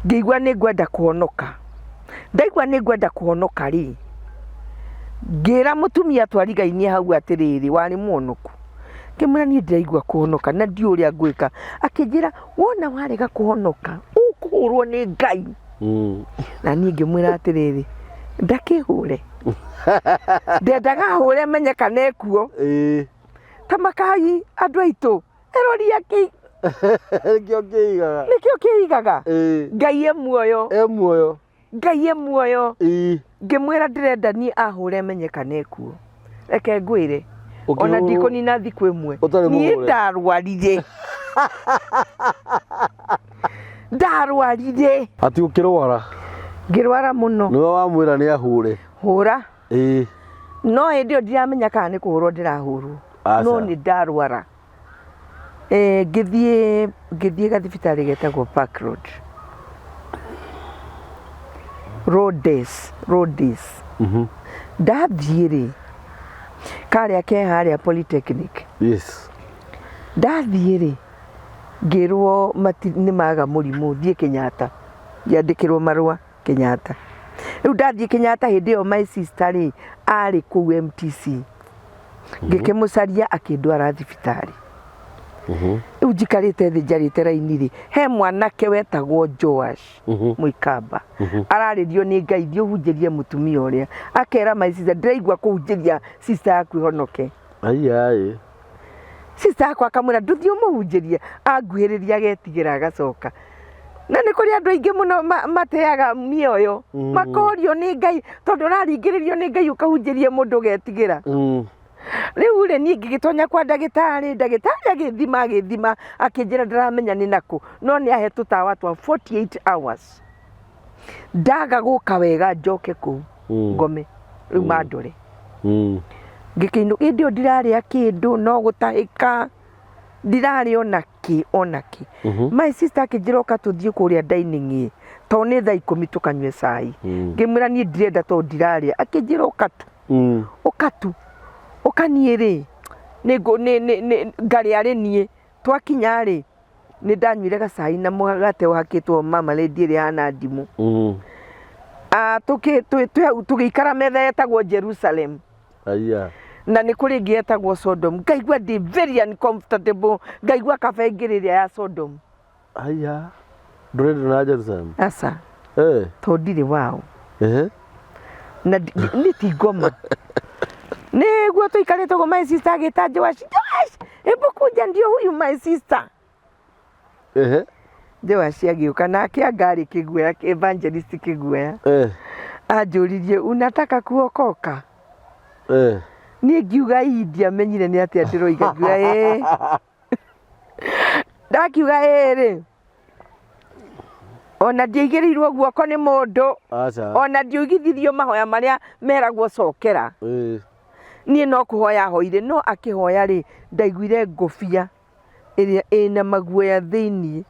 S2: ngĩigua nĩ ngwenda kũhonoka. Ndaigua nĩ ngwenda kũhonoka rĩ, ngĩra mũtumia twarigainie hau atĩrĩrĩ, warĩ mũhonoku, ngĩmwĩra niĩ ndĩraigua kũhonoka na ndiũĩ ũrĩa ngwĩka. Akĩnjĩra, wona warega kũhonoka ũkũhũrwo nĩ Ngai. Na niĩ ngĩmwĩra atĩrĩrĩ, ndakĩhũre, ndendaga hũre menye kana ekuo. Ta makai andũ aitũ erori akĩ
S1: Nĩkĩo kĩigaga.
S2: Nĩkĩo kĩigaga. Ngai e muoyo.
S1: E muoyo.
S2: Ngai e muoyo. Ngĩmwĩra ndĩrenda niĩ ahũre menye kana ekuo. Reke ngwĩre, ona
S1: Ũkĩhũrwo-
S2: ndikũnina thikũ ĩmwe.
S1: Ũtarĩ
S2: Niĩ
S1: mũhũre.
S2: ndarwarire, ndarwarire.
S1: Ati ũkĩrwara.
S2: Ngĩrwara mũno.
S1: Nĩwe wamwĩra nĩ ahũre.
S2: Hũra. No hĩndĩ ĩyo ndiramenya kana nĩ kũhũrwo ndĩrahũrwo.
S1: Aca.
S2: No nĩ ndarwara. Ngĩthiĩ gathibitarĩ getagwo Park Road, Rhodes, Rhodes. Ndathiĩ rĩ, karĩa ke harĩa Polytechnic. Ndathiĩ rĩ, ngĩrwo nĩ maga mũrimũ, thiĩ Kenyatta. Ngĩandĩkĩrwo marũa Kenyatta. Rĩu ndathiĩ Kenyatta, hĩndĩ ĩyo my sister rĩ arĩ kũu MTC. Ngĩkĩmũcaria akĩndwara thibitarĩ. Rĩu njikarĩte thĩ njarĩte raini rĩ, he mwanake wetagwo Joash Mũikamba ararĩrio nĩ Ngai, thiĩ ũhunjĩrie mũtumia ũrĩa. Akera my sister, ndĩraigua kũhunjĩria sister yaku ĩhonoke.
S1: Aiyaĩ.
S2: Sister yakwa akamwĩra, ndũthiĩ ũmũhunjĩrie. Anguhĩrĩria agetigĩra agacoka. Na nĩ kũrĩ andũ aingĩ mũno mateaga mĩoyo, makorio nĩ Ngai, tondũ ũraringĩrĩrio nĩ Ngai ũkahunjĩrie mũndũ ũgetigĩra. Rĩu rĩ, niĩ ngĩgĩtonya kwa ndagĩtarĩ, ndagĩtarĩ agĩthima agĩthima akĩnjĩra ndaramenya nĩ nakũ, no nĩ ahe tũtawa twa 48 hours. Ndaga gũka wega njoke kũu ngome rĩu mandore. Ngĩkĩinũka, hĩndĩ ĩyo ndirarĩa kĩndũ, no gũtahĩka, ndirarĩa ona kĩ ona kĩ. My sister akĩnjĩra ũka tũthiĩ kũrĩa dining ĩ, tondũ nĩ thaa 10 tũkanyue cai. Ngĩmwĩra niĩ ndirenda tondũ ndirarĩa. Akĩnjĩra ũka tu, ũka tu, ũka niĩ rĩ. Nĩ ngũ- nĩ- nĩ- nĩ- ngarĩa rĩ niĩ twakinya rĩ nĩ ndanyuire gacai na mũgate ũhakĩtwo marmalade ĩrĩa ĩhana ndimũ. Ah, twĩ hau tũgĩikara metha yetagwo Jerusalem.
S1: Aya.
S2: Na nĩ kũrĩ ĩngĩ yetagwo Sodom. Ngaigua ndĩ very uncomfortable, ngaigua kaba ĩngĩrĩ ĩrĩa ya Sodom.
S1: Aya. Ndũrenda na Jerusalem?
S2: Aca.
S1: Eh.
S2: Tondũ ndirĩ wao.
S1: Ehe.
S2: Na niĩ ti ngoma. Nĩguo tũikarĩte ũguo my sister agĩta Joash, Joash, hebu kuja ndio huyu my sister.
S1: Ehe.
S2: Joash agĩũka nake anga arĩ kĩguoya, evangelist kĩguoya.
S1: Eh.
S2: Anjũririe unataka kuokoka?
S1: Eh.
S2: Niĩ ngiuga ii ndiamenyire nĩ atĩa ndĩroiga, ngiuga ĩĩ. Ndakiuga ĩĩ rĩ, ona ndiaigĩrĩirwo guoko nĩ mũndũ.
S1: Aca.
S2: Ona ndiũigithirio mahoya marĩa meragwo cokera.
S1: Ĩĩ.
S2: Niĩ no kũhoya hoire, no akĩhoya rĩ, ndaiguire ngũbia ĩrĩa ĩna maguoya thĩiniĩ,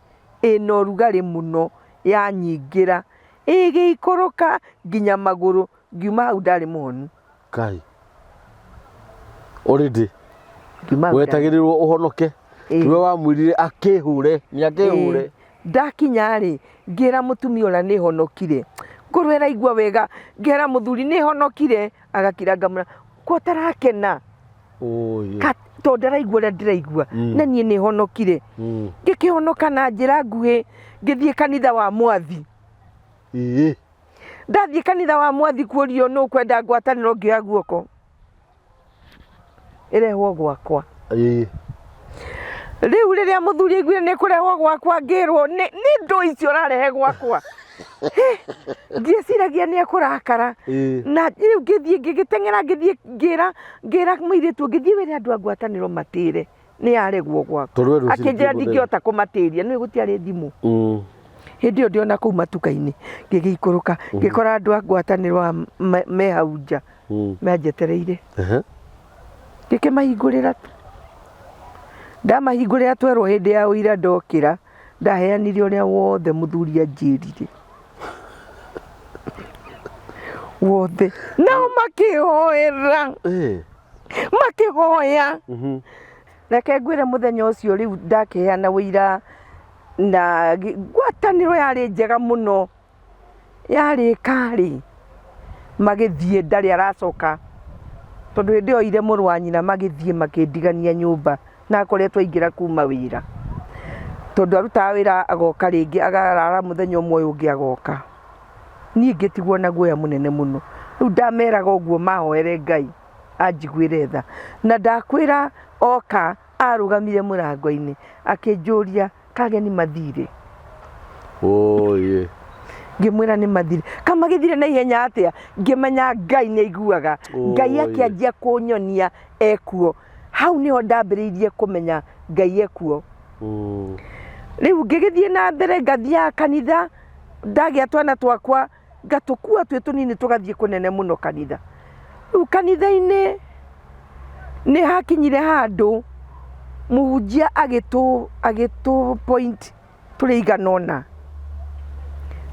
S2: ĩna ũrugarĩ mũno yanyingĩra, ĩgĩikũrũka nginya magũrũ, ngiuma hau ndarĩ mũhonu.
S1: Kai. Already.
S2: Ngiuma hau ndarĩ-
S1: Wetagĩrĩrwo ũhonoke.
S2: Ĩĩ.
S1: Niwe wamwĩrire akĩhũre, nĩ akĩhũre.
S2: Ĩĩ. Ndakinya rĩ, ngĩra mũtumia ũrĩa nĩ honokire. Ngorwo ĩraigua wega, ngera mũthuri nĩ honokire, agakira ngamwĩra, ko ũtarakena?
S1: Ũyũ.
S2: Ka tondũ ndaraigua ũrĩa ndĩraigua, na niĩ nĩ honokire. Ngĩkĩhonoka na njĩra nguhĩ, ngĩthiĩ kanitha wa Mwathi.
S1: Ĩĩ.
S2: Ndathiĩ kanitha wa Mwathi kũrio nũ ũkwenda ngwatanĩro ngĩoya guoko. Ĩrehwo gwakwa.
S1: Ĩĩ.
S2: Rĩu rĩrĩa mũthuri aiguire nĩ kũrehwo gwakwa ngĩrwo nĩ ndũ icio ũrarehe gwakwa. Ndieciragia nĩ ekũrakara.
S1: Ĩĩ.
S2: Na rĩu ngĩthiĩ ngĩgĩteng'era ngĩthiĩ ngĩra ngĩra mũirĩtu ũngĩ thiĩ wĩre andũ a ngwatanĩro matĩre nĩ yaregwo gwakwa.
S1: Tondũ we rũcinĩ
S2: Akĩnjĩra
S1: ti mũthenya.
S2: ndingĩhota kũmatĩria nĩ gũtiarĩ thimũ. Hĩndĩ ĩyo ndĩ ona kũu matuka-inĩ ngĩgĩikũrũka ngĩkora andũ a ngwatanĩro me hau nja manjetereire.
S1: Ehe.
S2: Ngĩkĩmahingũrĩra tu. Ndamahingũrĩra twerwo hĩndĩ ya ũira ndokĩra ndaheanire ũrĩa wothe mũthuri anjĩrire. Wothe. Nao makĩhoera.
S1: Eh.
S2: Makĩhoya. Reke ngwĩre mũthenya ũcio rĩu ndakĩheana ũira na ngwatanĩro yarĩ njega mũno. Yarĩka rĩ, magĩthiĩ ndarĩ aracoka tondũ hĩndĩ ĩyo oire mũrũ wa nyina magĩthiĩ makĩndigania nyũmba na akoretwo aingĩra kuma wĩra. Tondũ arutaga wĩra agoka rĩngĩ akarara mũthenya ũmwe ũyũ ũngĩ agoka. Niĩ ngĩtigwo na guoya mũnene mũno. Rĩu ndameraga ũguo mahoere Ngai anjiguĩre tha. Na ndakwĩra oka arũgamire mũrango-inĩ akĩnjũria kageni mathire.
S1: Oye.
S2: Ngĩmwĩra nĩ mathire. Kamagĩthire na ihenya atĩa? Ngĩmenya Ngai nĩ aiguaga. Ngai
S1: Oye.
S2: akĩanjia kũnyonia ekuo. Hau nĩho ndambĩrĩirie kũmenya Ngai ekuo. Rĩu ngĩgĩthiĩ na mbere ngathiaga kanitha, ndagĩa twana twakwa ngatũkua twĩ tũnini tũgathiĩ kũnene mũno kanitha. Rĩu kanitha-inĩ nĩ hakinyire handũ mũhunjia agĩtũ point tũrĩ aigana ũna,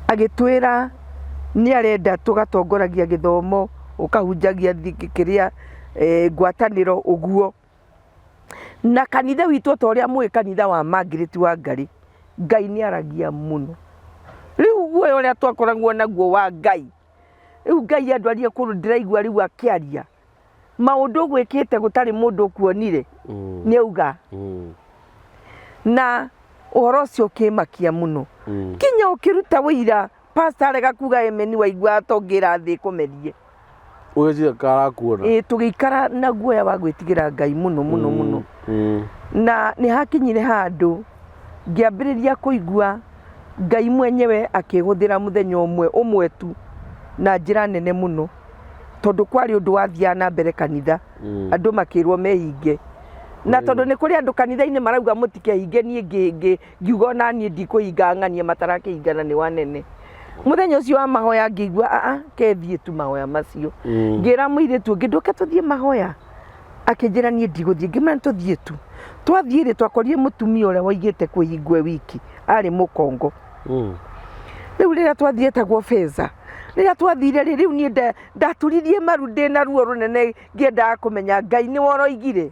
S2: agĩtwĩra nĩ arenda tũgatongoragia gĩthomo, ũkahunjagia kĩrĩa ngwatanĩro ũguo. Na kanitha witũ ta ũrĩa mũĩ kanitha wa Margaret Wangari, Ngai nĩ aragia mũno. Rĩu guoya ũrĩa twakoragwo naguo wa Ngai, rĩu Ngai andwarie kũndũ ndĩraigua rĩu akĩaria, maũndũ ũgwĩkĩte gũtarĩ mũndũ ũkuonire, nĩ auga. Na ũhoro ũcio ũkĩmakia mũno. Nginya ũkĩruta ũira, pastor arega kuga amen waiguaga ta ũngĩra thĩ ĩkũmerie.
S1: Ũgeciria karakuona.
S2: Ĩĩ tũgĩikara na guoya wa gwĩtigĩra Ngai mũno mũno mũno. Na nĩ hakinyire handũ ngĩambĩrĩria kũigua Ngai mwenyewe akĩhũthĩra mũthenya ũmwe ũmwe tu na njĩra nene mũno. Tondũ kwarĩ ũndũ wathiaga na mbere kanitha, andũ makĩrwo mehinge. Na tondũ nĩ kũrĩ andũ kanitha-inĩ marauga mũtikehinge, niĩ ngiuga ona niĩ ndikũhinga ng'ania matarakĩhingana nĩ wanene. Mũthenya ũcio wa mahoya ngĩigua aa ke thiĩ tu mahoya macio. Ngĩra mũirĩtu ũngĩ ndũke tũthiĩ mahoya, akĩnjĩra niĩ ndigũthiĩ, ngĩmwĩra nĩ tũthiĩ tu. Twathiĩ rĩ twakorire mũtumia ũrĩa waigĩte kwĩhingwo e wiki, arĩ mũkongo. Rĩu rĩrĩa twathiĩ etagwo Feza. Rĩrĩa twathire rĩ, rĩu niĩ ndaturirie maru ndĩna ruo rũnene ngĩendaga kũmenya Ngai nĩwe ũroigire.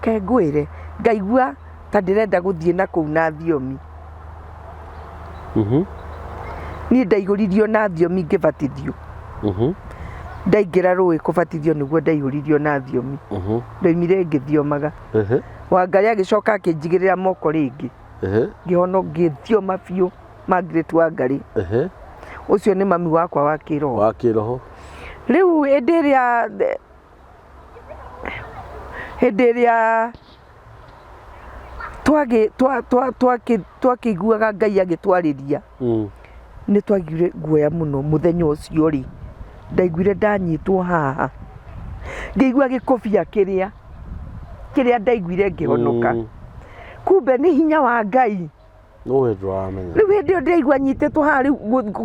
S2: Ke ngwĩre ngaigua ta ndĩrenda gũthiĩ na kũu na thiomi. Niĩ ndaihũririo na thiomi ngĩbatithio. Ndaingĩra rũĩ kũbatithio nĩguo ndaihũririo na thiomi. Ndoimire ngĩthiomaga. Wangarĩ agĩcoka akĩnjigĩrĩra moko rĩngĩ. Ngĩhono ngĩthioma biũ Margaret Wangarĩ. Ũcio nĩ mami wakwa wa kĩroho.
S1: Wa kĩroho.
S2: Rĩu hĩndĩ ĩrĩa hĩndĩ ĩrĩa twakĩiguaga Ngai agĩtwarĩria nĩ twaiguire guoya mũno mũthenya ũcio rĩ, ndaiguire ndanyitwo haha, ngĩigua gĩkũbia kĩrĩa, kĩrĩa ndaiguire ngĩhonoka, kumbe nĩ hinya wa Ngai.
S1: No we ndũramenya.
S2: Rĩu hĩndĩ ĩyo ndĩraigua nyitĩtwo haha rĩu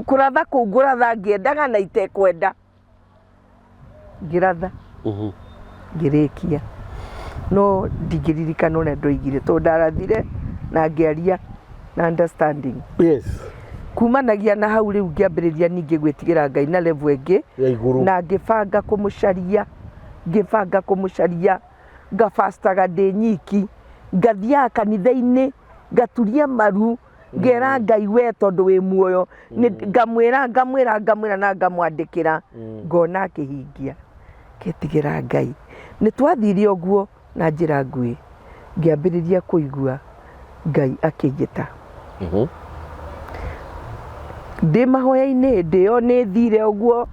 S2: kũratha kũu ngũratha ngĩendaga na itekwenda. Ngĩratha ngĩrĩkia no ndingĩririkana ũrĩa ndoigire tondũ ndarathire na ngĩaria na understanding. Kumanagia na hau rĩu ngĩambĩrĩria ningĩ gwĩtigĩra Ngai na level ĩngĩ
S1: Ya igũrũ.
S2: na ngĩbanga kũmũcaria, ngĩbanga kũmũcaria, ngabastaga ndĩ nyiki, ngathiaga kanitha-inĩ, ngaturia maru ngera Ngai we tondũ wĩ muoyo ngamwĩra ngamwĩra ngamwĩra na ngamwandĩkĩra ngona akĩhingia ngetigĩra Ngai. Nĩ twathire ũguo na njĩra nguhĩ ngĩambĩrĩria kũigua Ngai akĩnjĩta. Ndĩ mahoya-inĩ hĩndĩ ĩyo nĩ thire ũguo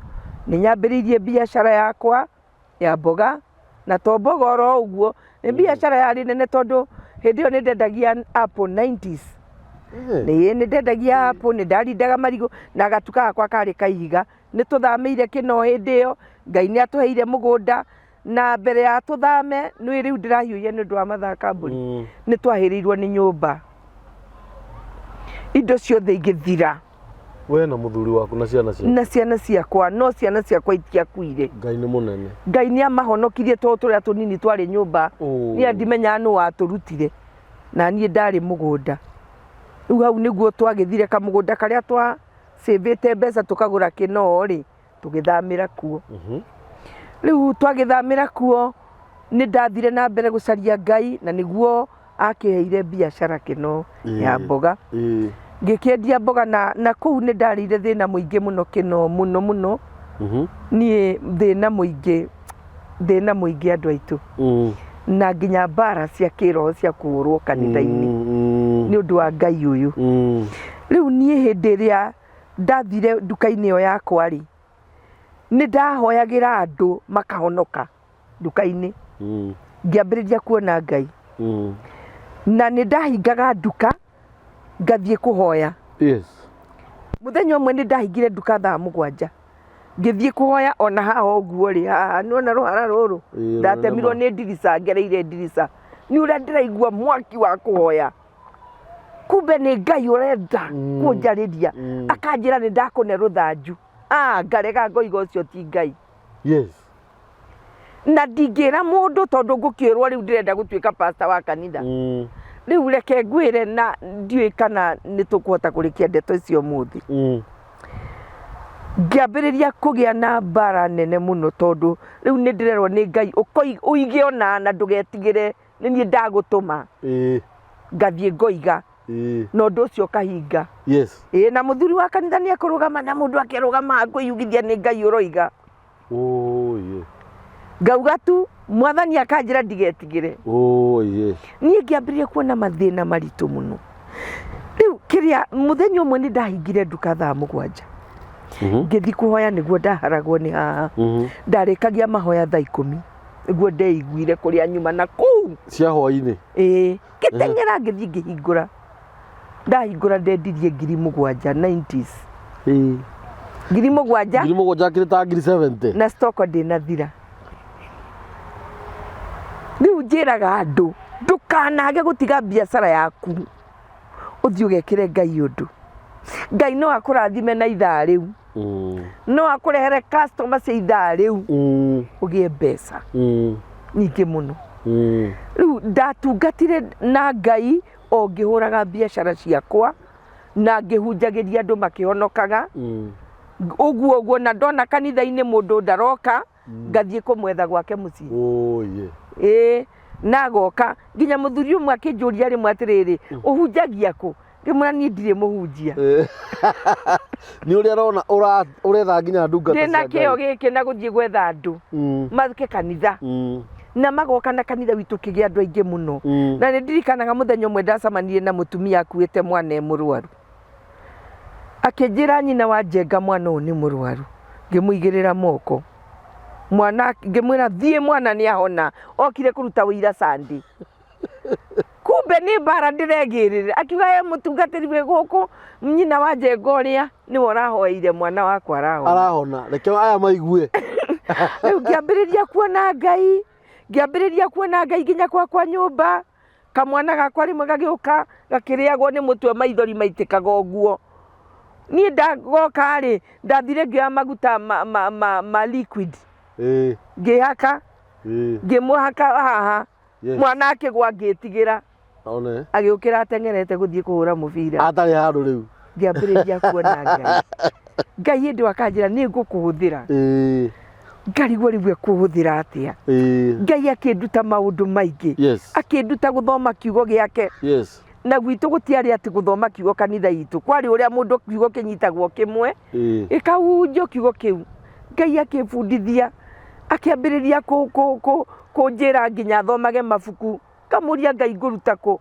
S2: nĩ nyambĩrĩirie biacara yakwa ya mboga na to mboga oro ũguo nĩ biacara yarĩ nene tondũ hĩndĩ ĩyo nĩ ndendagia apple 90s. Ĩĩ nĩ ndendagia apple, nĩ ndarindaga marigũ na gatuka gakwa karĩ ka ihiga. Nĩ tũthamĩire Kĩnoo hĩndĩ ĩyo, Ngai nĩ atũheire mũgũnda na mbere ya tũthame nĩ rĩu ndĩrahiũhia nĩ ũndũ wa mathaa kambũri, nĩ twahĩrĩirwo nĩ nyũmba. Indo ciothe igĩthira.
S1: We na mũthuri waku na ciana ciaku.
S2: Na ciana ciakwa, no ciana ciakwa itiakuire.
S1: Ngai nĩ mũnene.
S2: Ngai nĩ amahonokirie tondũ tũrĩa tũnini twarĩ nyũmba. Niĩ ndimenyaga nũ watũrutire. Na niĩ ndarĩ mũgũnda. Rĩu hau nĩguo twagĩthire kamũgũnda karĩa twa save ĩte mbeca tũkagũra kĩnoo rĩ, tũgĩthamĩra kuo. Rĩu twagĩthamĩra kuo nĩ ndathire na mbere gũcaria Ngai na nĩguo akĩheire biacara kĩno ya mboga. Ngĩkĩendia mboga na kũu nĩ ndarĩire thĩna mũingĩ mũno kĩno mũno mũno. Niĩ thĩna mũingĩ, thĩna mũingĩ andũ aitũ. Na nginya mbara cia kĩroho cia kũhũrwo kanitha-inĩ nĩ ũndũ wa Ngai ũyũ. Rĩu niĩ hĩndĩ ĩrĩa ndathire nduka-inĩ ĩyo yakwa rĩ, nĩ ndahoyagĩra andũ makahonoka nduka-inĩ. Ngĩambĩrĩria kuona Ngai. Na nĩ ndahingaga nduka ngathiĩ kũhoya. Mũthenya ũmwe nĩ ndahingire nduka thaa 7. Ngĩthiĩ kũhoya ona haha ũguo rĩ, haha nĩ wona rũhara rũrũ? Ndatemirwo nĩ ndirica ngereire ndirica. Nĩ ũrĩa ndĩraigua mwaki wa kũhoya. Kumbe nĩ Ngai ũrenda kũnjarĩria. Akanjĩra nĩ ndakũne rũthanju. Ah, ngarega ngoiga ũcio ti Ngai. Na ndingĩra mũndũ tondũ ngũkĩrwo rĩu ndĩrenda gũtuĩka pastor wa kanitha. Rĩu reke ngwĩre na ndiũĩ kana nĩ tũkũhota kũrĩkia ndeto icio ũmũthĩ. Ngĩambĩrĩria kũgĩa na mbara nene mũno tondũ rĩu nĩ ndĩrerwo nĩ Ngai ũige ona na ndũgetigĩre nĩ niĩ ndagũtũma. Ngathiĩ ngoiga. Na ũndũ ũcio ũkahinga. Na mũthuri wa kanitha nĩ ekũrũgama na mũndũ akĩrũgama akwĩyugithia nĩ Ngai ũroiga. Ngauga tu mwathani akanjĩra ndigetigĩre. Niĩ ngĩambĩrĩria kuona mathĩna maritũ mũno. Rĩu kĩrĩa mũthenya ũmwe nĩ ndahingire nduka thaa 7. Ngĩthiĩ kũhoya nĩguo ndaharagwo nĩ haha. Ndarĩkagia mahoya thaa 10. Nĩguo ndeiguire kũrĩa nyuma na kũu.
S1: Cia hwainĩ?
S2: Ĩĩ. Ngĩteng'era ngĩthiĩ ngĩhingũra. Ndahingũra ndendirie 7,000 90s. 7,000.
S1: 7,000 akĩrĩ ta 70,000.
S2: Na stock ndĩnathira. Rĩu njĩraga andũ ndũkanage gũtiga biacara yaku ũthiĩ ũgekĩre Ngai ũndũ. Ngai no akũrathime na ithaa rĩu. No akũrehere customer cia ithaa rĩu ũgĩe mbeca nyingĩ mũno. Rĩu ndatungatire na Ngai o ngĩhũraga biacara ciakwa na ngĩhunjagĩria andũ makĩhonokaga. Ũguo ũguo na ndona kanitha-inĩ mũndũ ndaroka ngathiĩ kũmwetha gwake mũciĩ. Ĩĩ, na agoka nginya mũthuri ũmwe akĩnjũria rĩmwe atĩrĩrĩ, ũhunjagia kũ? Ngĩmwĩra niĩ ndirĩ mũhunjia.
S1: Nĩ ũrĩa arona ũretha nginya ndungata
S2: Ndĩna
S1: cia
S2: kĩo
S1: Ngai.
S2: gĩkĩ na gũthiĩ gwetha andũ mathiĩ kanitha. Na magoka na kanitha witũ ũkĩgĩa andũ aingĩ mũno. Na nĩ ndirikanaga mũthenya ũmwe ndacemanirie na mũtumia akuĩte mwana e mũrwaru. Akĩnjĩra nyina wa Njenga mwana ũyũ nĩ mũrwaru. Ngĩmũigĩrĩra moko. Mwana ngĩmwĩra thiĩ mwana nĩ ahona. Okire kũruta ũira Sunday. Kumbe nĩ mbara ndĩregĩrĩra. Akiuga he mũtungatĩri wĩ gũkũ nyina wa Njenga ũrĩa nĩwe ũrahoeire mwana wakwa arahona.
S1: Arahona. Reke aya maigue.
S2: Rĩu ngĩambĩrĩria kuona Ngai, ngĩambĩrĩria kuona Ngai nginya gwakwa nyũmba. Kamwana gakwa rĩmwe gagĩũka gakĩrĩagwo nĩ mũtwe maithori maitĩkaga ũguo. Niĩ ndagoka rĩ, ndathire ngĩoya maguta ma, ma, ma, ma liquid ngĩhaka, ngĩmũhaka haha. Mwana akĩgwa ngĩtigĩra.
S1: One.
S2: Agĩũkĩra ateng'erete gũthiĩ kũhũra mũbira.
S1: Atarĩ handũ rĩu.
S2: Ngĩambĩrĩria kuona Ngai. Ngai hĩndĩ ĩyo akanjĩra nĩ ngũkũhũthĩra. Ngarigwo rĩu ekũhũthĩra atĩa. Ngai akĩnduta maũndũ maingĩ. Akĩnduta gũthoma kiugo gĩake. Na gwitũ gũtiarĩ atĩ gũthoma kiugo kanitha itũ. Kwarĩ ũrĩa mũndũ kiugo kĩnyitagwo kĩmwe, gĩkahunjio kiugo kĩu. Ngai akĩbundithia, akĩambĩrĩria kũnjĩra nginya thomage mabuku. Ngamũria Ngai ngũruta kũ?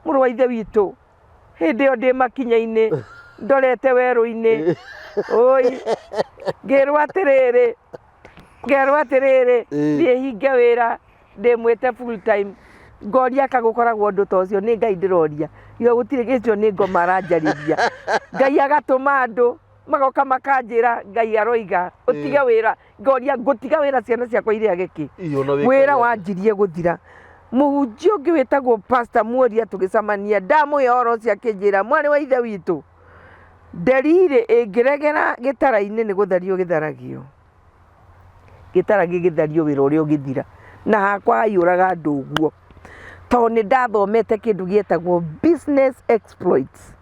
S2: Mũrũ wa ithe witũ, hĩndĩ ĩyo ndĩ makinya-inĩ, ndorete werũ-inĩ, oi, ngĩrwo atĩrĩrĩ, ngerwo atĩrĩrĩ, thiĩ hinge wĩra, ndĩmwĩte full time. Ngoria ka gũkoragwo ũndũ ta ũcio, nĩ Ngai ndĩroria. Iga gũtirĩ ĩcio nĩ ngoma aranjarĩria. Ngai agatũma andũ, magoka makanjĩra Ngai aroiga, ũtige wĩra. Ngoria ngũtiga wĩra ciana ciakwa irĩage kĩ?
S1: Iyo na wĩkage
S2: Wĩra
S1: atĩa?
S2: wanjirie gũthira. Mũhunjia ũngĩ wĩtagwo Pastor Muoria tũgĩcemania, ndamũhe ũhoro ũcio akĩnjĩra, mwarĩ wa ithe witũ, nderi-rĩ ĩngĩregera gĩtara-inĩ nĩ gũthario gĩtharagio. Gĩtara gĩgĩthario wĩra ũrĩa ũgĩthira. Na hakwa haiyũraga andũ ũguo. Tondũ nĩ ndathomete kĩndũ gĩetagwo business exploits.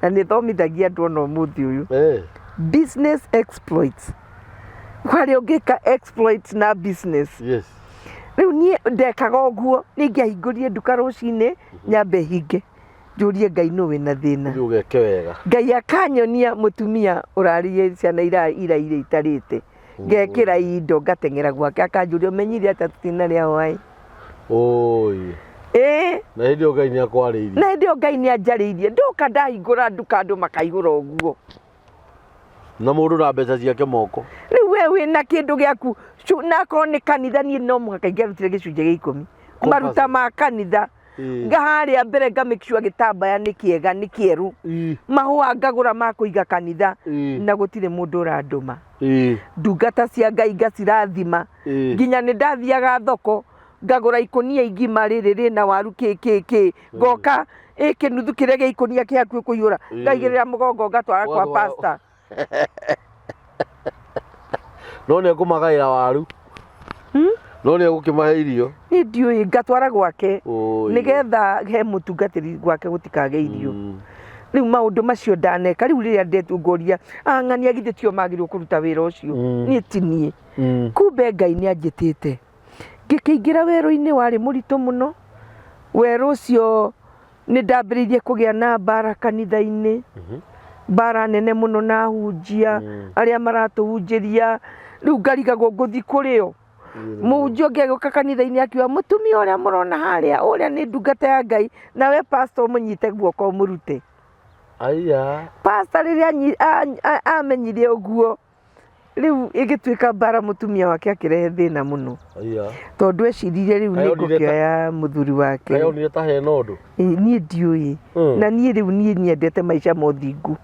S2: Na nĩ thomithagia andũ ona ũmũthĩ ũyũ. Business exploits. Harĩa ũngĩka exploits na business. Rĩu niĩ ndekaga ũguo, nĩ ingĩahingũrire nduka rũcinĩ, nyambe hinge. Njũrie Ngai nũ wĩna thĩna.
S1: Ũthiĩ ũgeke wega.
S2: Ngai akanyonia mũtumia ũrarĩire ciana iraire itarĩte. Ngekĩra indo ngateng'era gwake akanjũria ũmenyire atĩa tũtinarĩa hwaĩ.
S1: Oi.
S2: Ĩĩ.
S1: Na hĩndĩ ĩyo Ngai nĩ akwarĩirie.
S2: Na hĩndĩ ĩyo Ngai nĩ anjarĩirie. Ndoka ndahingũra nduka andũ makaihũra ũguo.
S1: Na mũndũ na mbeca ciake moko.
S2: Rĩu we wĩna kĩndũ gĩaku na akorwo nĩ kanitha niĩ no mũhaka ingĩarutire gĩcunjĩ gĩa ikũmi. Maruta ma kanitha. Ngaharĩa mbere nga make sure gĩtambaya nĩ kĩega nĩ kĩerũ. Mahũa ngagũra ma kũiga kanitha na gũtirĩ mũndũ ũrandũma. Ndungata cia Ngai ngacirathima. Nginya nĩ ndathiaga thoko ngagũra ikũnia igima rĩrĩ rĩna waru kĩ kĩ kĩ ngoka ĩ kĩnuthu kĩrĩa gĩa ikũnia kĩ hakuhĩ kũiyũra ngaigĩrĩra mũgongo ngatwara kwa pastor.
S1: No nĩ ekũmagaĩra waru. No nĩ egũkĩmahe irio.
S2: Niĩ ndiũĩ ngatwara gwake nĩgetha he mũtungatĩri gwake gũtikage irio. Rĩu maũndũ macio ndaneka rĩu rĩrĩa ndetwo ngoria ang'ania githĩ tio magĩrĩirwo kũruta wĩra ũcio niĩ ti niĩ. Kumbe Ngai nĩ anjĩtĩte. Ngĩkĩingĩra werũ-inĩ warĩ mũritũ mũno, werũ ũcio nĩ ndambĩrĩirie kũgĩa na mbara kanitha-inĩ, mbara nene mũno na ahunjia arĩa maratũhunjĩria, rĩu ngarigagwo ngũthiĩ kũrĩ o. Mũhunjia ũngĩ agĩũka kanitha-inĩ akiuga mũtumia ũrĩa mũrona harĩa, ũrĩa nĩ ndungata ya Ngai, nawe pastor ũmũnyite guoko ũmũrute.
S1: Aya.
S2: Pastor rĩrĩa amenyire ũguo, Rĩu ĩgĩtuĩka mbara mũtumia wake akĩrehe thĩna mũno.
S1: Aya.
S2: Tondũ eciririe rĩu
S1: Kaĩ
S2: nĩ
S1: onire ta-
S2: ngũkĩoya mũthuri wake.
S1: Kaĩ onire ta hena ũndũ?
S2: Ĩ, Niĩ ndiũĩ. Na niĩ rĩu niĩ nyendete maica ma ũthingu.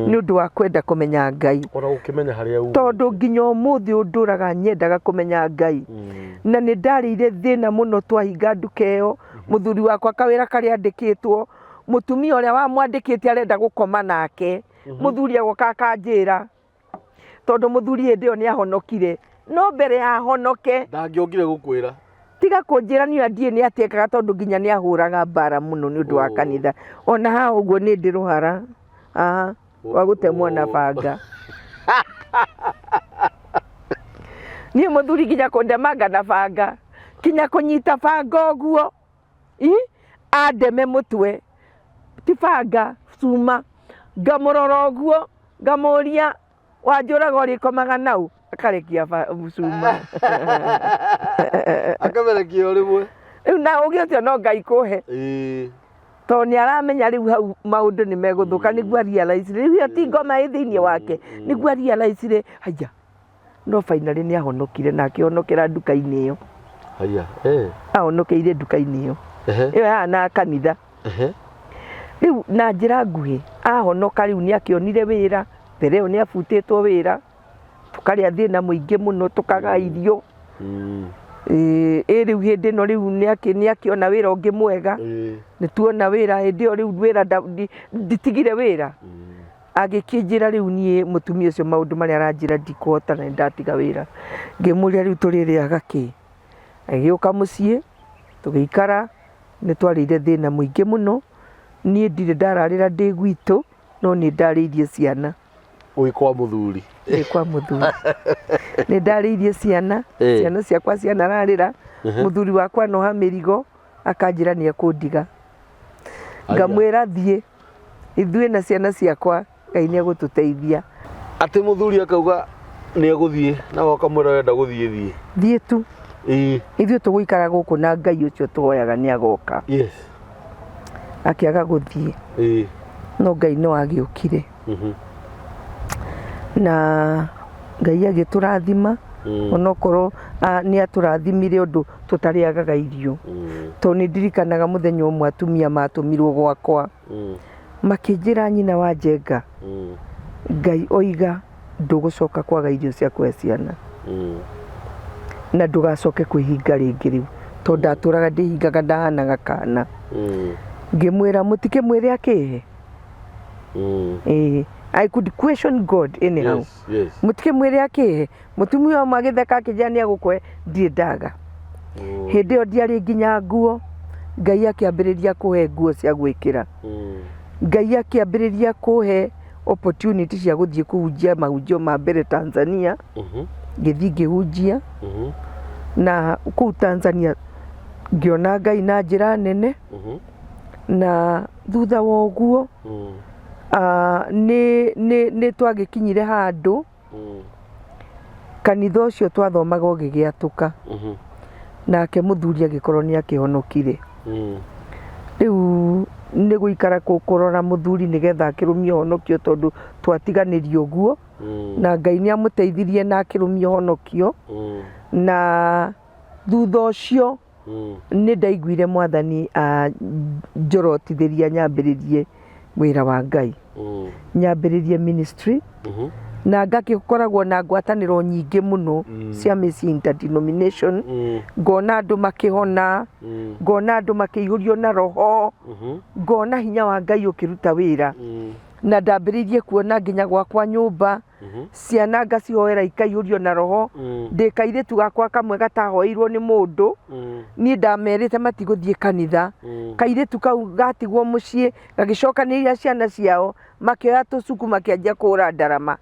S2: Nĩ ũndũ wa kwenda kũmenya Ngai.
S1: Ona gũkĩmenya harĩa umĩte.
S2: Tondũ nginya ũmũthĩ ũyũ ndũraga nyendaga kũmenya Ngai. Na nĩ ndarĩire thĩna mũno twahinga nduka ĩyo. Mũthuri wakwa kawĩra karĩa andĩkĩtwo, mũtumia ũrĩa wamwandĩkĩte arenda gũkoma nake. Mũthuri agoka akanjĩra. Tondũ mũthuri hĩndĩ ĩyo nĩ ahonokire, no mbere ya ahonoke.
S1: Ndangĩokire gũkwĩra.
S2: Tiga kũnjĩra niĩ ndiĩ nĩ atĩa ekaga tondũ nginya nĩ ahũraga mbara mũno nĩ ũndũ wa kanitha. Ona haha ũguo nĩ ndĩ rũhara haha rwa gũtemwo na banga. Niĩ mũthuri nginya kũndemanga na banga. Kinya kũnyita banga ũguo i andeme mũtwe, ti banga, cuma. Ngamũrora ũguo ngamũria, wanjũraga ũrĩkomaga naũ? Akarekia cuma.
S1: Akamerekia o rĩmwe.
S2: Rĩu na ũgĩ ũcio no Ngai kũhe. Tondũ nĩ aramenya rĩu hau maũndũ nĩ megũthũka, nĩguo a realize rĩu ĩyo ti ngoma ĩ thĩinĩ wake, nĩguo a realize haiya, no finally nĩ ahonokire na akĩhonokera nduka-inĩ ĩyo.
S1: Haiya, eh.
S2: Ahonokeire nduka-inĩ ĩyo. Ĩyo yahanaga kanitha. Rĩu na njĩra nguhĩ, ahonoka rĩu nĩ akĩonire wĩra, mbere ĩyo nĩ abutĩtwo wĩra, tũkarĩa thĩna mũingĩ mũno, tũkaga irio. Ĩ rĩu hĩndĩ ĩno rĩu nĩ akĩona wĩra ũngĩ mwega, nĩ tuona wĩra, hĩndĩ ĩyo rĩu wĩra nditigire wĩra. Agĩkĩnjĩra rĩu niĩ mũtumia ũcio maũndũ marĩa aranjĩra ndikũhota na nĩ ndatiga wĩra. Ngĩmũria rĩu tũrĩrĩaga kĩ? Agĩũka mũciĩ, tũgĩikara, nĩ twarĩire thĩna mũingĩ mũno. Niĩ ndirĩ ndararĩra ndĩ gwitũ, no nĩ ndarĩirie ciana.
S1: Wĩ kwa mũthuri?
S2: Ndĩ kwa mũthuri. Nĩ ndarĩirie ciana, ciana ciakwa cianararĩra, mũthuri wakwa anoha mĩrigo, akanjĩra nĩ ekũndiga. Ngamwĩra thiĩ, ithuĩ na ciana ciakwa Ngai nĩ egũtũteithia.
S1: Atĩ mũthuri akauga nĩ egũthiĩ, nawe ũkamwĩra wenda gũthiĩ thiĩ.
S2: Thiĩ tu. Ithuĩ tũgũikara gũkũ na Ngai ũcio tũhoyaga nĩ agoka. Akĩaga gũthiĩ. No Ngai no agĩũkire. Na Ngai agĩtũrathima, onokorwo nĩ atũrathimire ũndũ tũtarĩagaga irio. Tondũ nĩ ndirikanaga mũthenya ũmwe atumia matũmirwo gwakwa. Makĩnjĩra nyina wa Njenga, Ngai oiga ndũgũcoka kwaga irio cia kũhe ciana. Na ndũgacoke kwĩhinga rĩngĩ rĩu. Tondũ ndatũraga ndĩhingaga ndahanaga kana. Ngĩmwĩra mũtikĩmwĩre akĩhe. Ĩĩ. I could question God anyhow. Mũtikĩmwĩre akĩhe. Mũtumia ũmwe agĩtheka akĩnjĩra nĩ egũkũhe, ndirĩ ndaga. Hĩndĩ ĩyo ndiarĩ nginya nguo, Ngai akĩambĩrĩria kũhe nguo cia gwĩkĩra. Ngai akĩambĩrĩria kũhe opportunity cia gũthiĩ kũhunjia mahunjio ma mbere Tanzania, ngĩthiĩ ngĩhunjia, na kũu Tanzania ngĩona Ngai na njĩra nene, na thutha wa ũguo nĩ twagĩkinyire handũ Kanitha ũcio twathomaga ũgĩgĩatũka, nake mũthuri agĩkorwo nĩ akĩhonokire. Rĩu nĩ gũikara kũrora mũthuri nĩgetha akĩrũmie ũhonokio tondũ twatiganĩrio ũguo, na Ngai nĩ amũteithirie na akĩrũmia ũhonokio, na thutha ũcio Nĩ ndaiguire Mwathani anjorotithĩria nyambĩrĩrie wĩra wa Ngai, nyambĩrĩrie ministry, na ngagĩkoragwo na ngwatanĩro nyingĩ mũno cia mĩciĩ interdenomination, ngona andũ makĩhona, ngona andũ makĩihũrio na roho, ngona hinya wa Ngai ũkĩruta wĩra, na ndambĩrĩirie kuona nginya gwakwa nyũmba, Ciana ngacihoera ikaihũrio na roho. Ndĩ kairĩtu gakwa kamwe gatahoeirwo nĩ mũndũ, niĩ ndamerĩte matigũthiĩ kanitha. Kairĩtu kau gatigwo mũciĩ, gagĩcokanĩrĩria ciana ciao, makĩoya tũcuku makĩanjia kũhũra ndarama.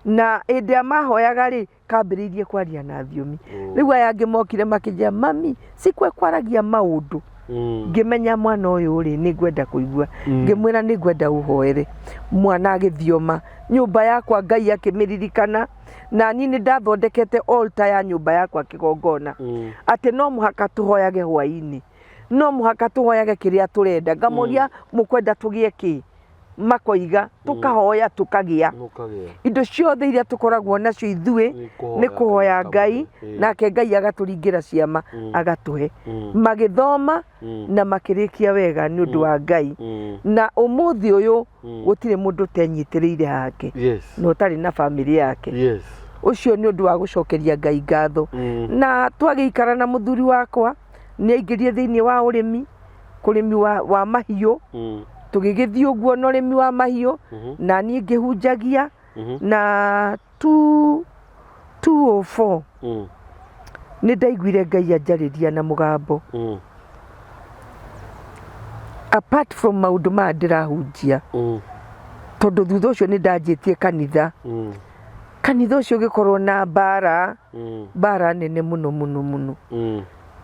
S2: Na hĩndĩ ĩrĩa mahoyaga rĩ, kambĩrĩirie kwaria na thiomi. Rĩu aya angĩ mokire makĩnjĩra, mami, cikwe kwaragia maũndũ. Ngĩmenya mwana ũyũ rĩ, nĩ ngwenda kũigua. Ngĩmwĩra nĩ ngwenda ũhoere. Mwana agĩthioma. Nyũmba yakwa Ngai akĩmĩririkana. Na niĩ nĩ ndathondekete altar ya nyũmba yakwa kĩgongona. Atĩ no mũhaka tũhoyage hwaĩ-inĩ. No mũhaka tũhoyage kĩrĩa tũrenda. Ngamoria mũkwenda tũgĩe kĩ? Makoiga. Tũkahoya tũkagĩa.
S1: Mũkagĩa.
S2: Indo ciothe iria tũkoragwo nacio ithuĩ
S1: Nĩ kũhoya
S2: nĩ kũhoya
S1: Ngai
S2: Ngai,
S1: akamũhe.
S2: nake Ngai agatũringĩra ciama agatũhe. Magĩthoma na makĩrĩkia wega nĩ ũndũ wa Ngai. Na ũmũthĩ ũyũ gũtirĩ mũndũ ũtenyitĩrĩire hake na ũtarĩ na bamĩrĩ yake. Ũcio nĩ ũndũ wa gũcokeria Ngai ngatho. Na twagĩikara na mũthuri wakwa, nĩ aingĩrire thĩinĩ wa ũrĩmi, ũrĩmi wa mahiũ, tũgĩgĩthiĩ ũguo na ũrĩmi wa mahiũ, na niĩ ngĩhunjagia, na 204 nĩ ndaiguire Ngai anjarĩria na mũgambo. Apart from maũndũ maya ndĩrahunjia, tondũ thutha ũcio nĩ ndanjĩtie kanitha, kanitha ũcio ũgĩkorwo na mbara, mbara nene mũno mũno mũno.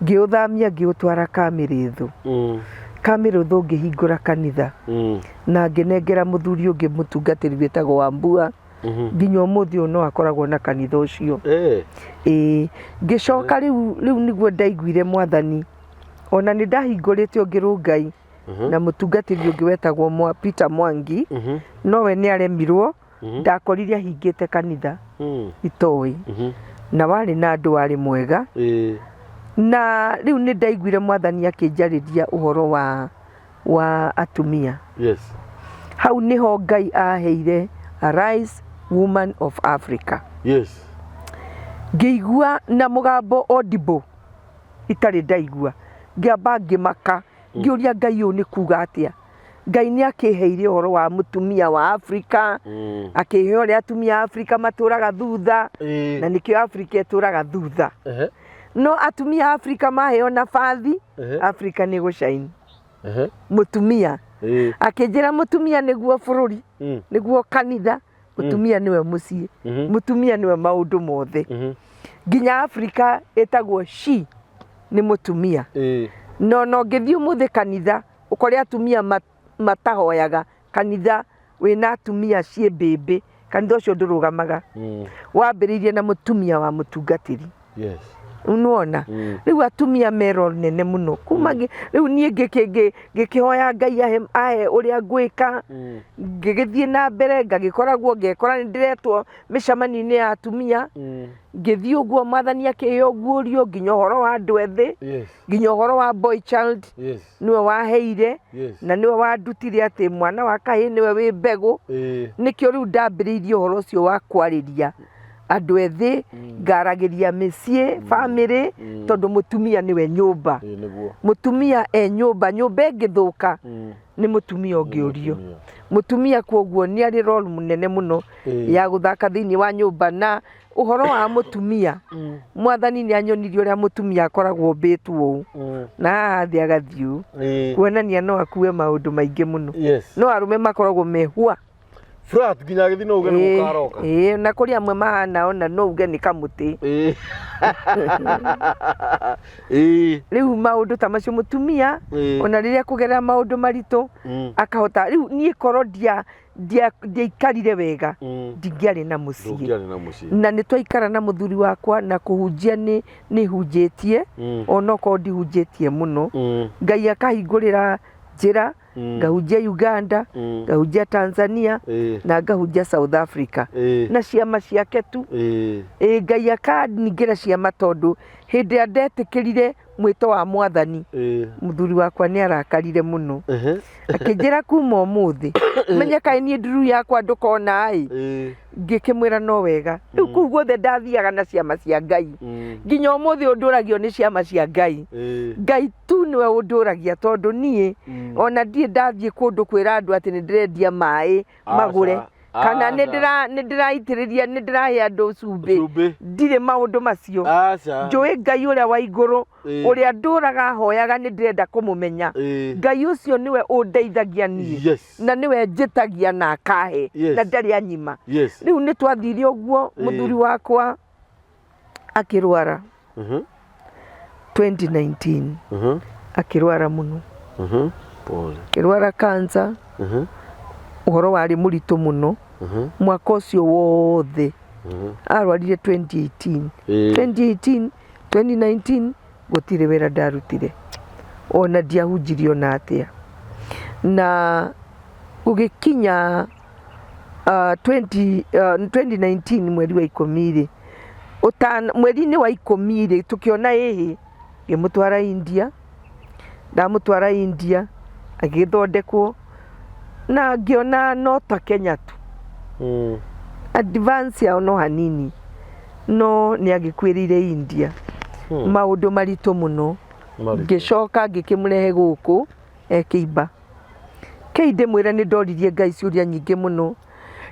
S2: Ngĩũthamia ngĩũtwara Kamĩrĩthũ. Kamĩrĩthũ ngĩhingũra kanitha na ngĩnengera mũthuri ũngĩ mũtungatĩri wĩtagwo Wambua. Nginya ũmũthĩ ũyũ no akoragwo na kanitha ũcio. Ĩĩ, ngĩcoka rĩu rĩu nĩguo ndaiguire mwathani ona nĩ ndahingũrĩte ũngĩ Rũngai na mũtungatĩri ũngĩ wetagwo Mwa, Peter Mwangi nowe nĩ aremirwo ndakorire ahingĩte kanitha itoĩ na warĩ na andũ warĩ mwega na rĩu nĩ ndaiguire mwathani akĩnjarĩria ũhoro wa wa atumia hau nĩho Ngai aheire Arise Woman of Africa ngĩigua na mũgambo audible itarĩ ndaigua ngĩamba ngĩmaka ngĩũria Ngai ũyũ nĩ kuga atĩa Ngai nĩ akĩheire ũhoro wa mũtumia wa Afrika akĩhe ũrĩa atumia a Afrika matũraga thutha na nĩkĩo Afrika ĩtũraga thutha no atumia a Afrika maheo nabathi Afrika nĩ gũcaini mũtumia akĩnjĩra mũtumia nĩguo bũrũri nĩguo kanitha mũtumia nĩwe mũciĩ mũtumia nĩwe maũndũ mothe nginya Afrika ĩtagwo she nĩ mũtumia no no ngĩthiĩ ũmũthĩ kanitha ũkore atumia matahoyaga kanitha wĩna atumia ciĩmbĩmbĩ kanitha ũcio ndũrũgamaga wambĩrĩirie na mũtumia wa mũtungatĩri Rĩu nĩwona rĩu atumia me role nene mũno kuma rĩu niĩ ngĩkĩhoya Ngai ahe ahe ũrĩa ngwĩka ngĩgĩthiĩ na mbere ngagĩkoragwo ngekora nĩ ndĩretwo mĩcemanio-inĩ ya atumia ngĩthiĩ ũguo mwathani akĩhe ũguũrio nginya ũhoro wa andũ ethĩ nginya ũhoro wa boy child nĩwe waheire na nĩwe wandutire atĩ mwana wa kahĩĩ nĩwe wĩ mbegũ nĩkĩo rĩu ndambĩrĩirie ũhoro ũcio wa kwarĩria andũ ethĩ ngaragĩria mĩciĩ bamĩrĩ tondũ mũtumia nĩwe nyũmba mũtumia e nyũmba nyũmba ĩngĩthũka nĩ mũtumia ũngĩũrio mũtumia kwoguo nĩ arĩ role mũnene mũno ya gũthaka thĩinĩ wa nyũmba na ũhoro wa mũtumia mwathani nĩ anyonirie ũrĩa mũtumia akoragwo ũmbĩtwo ũũ na haha thĩ agathiĩ ũũ kuonania no akue maũndũ maingĩ mũno no arũme makoragwo mehua
S1: flat nginya agĩthiĩ no uge nĩ gũkaroka
S2: ĩĩ na kũrĩ amwe mahana ona no uge nĩ kamũtĩ Rĩu maũndũ ta macio mũtumia ona rĩrĩa kũgerera maũndũ maritũ akahota rĩu niĩ korwo ndia ndiaikarire wega ndingĩarĩ na mũciĩ
S1: ndũngĩarĩ na mũciĩ
S2: na nĩ twaikara na mũthuri wakwa na kũhunjia nĩ nĩ hunjĩtie onokorwo ndihunjĩtie mũno Ngai akahingũrĩra njĩra ngahunjia Uganda ngahunjia Tanzania na ngahunjia South Africa na ciama ciake tu ĩ Ngai akaningĩra ciama tondũ hĩndĩ ĩrĩa ndetĩkĩrire mwĩto wa mwathani mũthuri wakwa nĩ arakarire mũno akĩnjĩra kuma ũmũthĩ menye kaĩ niĩ nduru yakwa ndũkona ĩ ngĩkĩmwĩra no wega rĩu kũu guothe ndathiaga na ciama cia Ngai nginya ũmũthĩ ũndũragio nĩ ciama cia Ngai Ngai tu nĩwe ũndũragia tondũ niĩ ona ndirĩ ndathiĩ kũndũ kwĩra andũ atĩ nĩ ndĩrendia maĩ magũre kana nĩ ndĩra nĩ ndĩraitĩrĩria nĩ ndĩrahe andũ cumbĩ
S1: Cumbĩ.
S2: ndirĩ maũndũ macio
S1: Aca.
S2: njũĩ Ngai ũrĩa wa igũrũ
S1: Ĩĩ.
S2: ũrĩa ndũraga hoyaga nĩ ndĩrenda kũmũmenya
S1: Ĩĩ.
S2: Ngai ũcio nĩwe ũndeithagia niĩ
S1: Yes.
S2: na nĩwe njĩtagia na akahe
S1: Yes.
S2: na ndarĩ anyima
S1: Yes.
S2: rĩu nĩ twathire ũguo
S1: Ĩĩ.
S2: mũthuri wakwa akĩrwara 2019 akĩrwara mũno
S1: Pole.
S2: akĩrwara cancer ũhoro warĩ mũritũ mũno mwaka ũcio wothe arwarire 2018
S1: Ĩĩ.
S2: 2018 2019 gũtirĩ wĩra ndarutire ona ndiahunjirie ona atĩa na gũgĩkinya 2019 mweri wa ikũmi rĩ mweri-inĩ wa ikũmi rĩ tũkĩona ĩhĩ ngĩmũtwara India ndamũtwara India agĩthondekwo na ngĩona no ta Kenya tu advance yao no hanini no nĩ agĩkuĩrĩire India maũndũ maritũ mũno
S1: Maritũ.
S2: ngĩcoka ngĩkĩmũrehe gũkũ e kĩimba kei ndĩmwĩre nĩ ndoririe Ngai ciũria nyingĩ mũno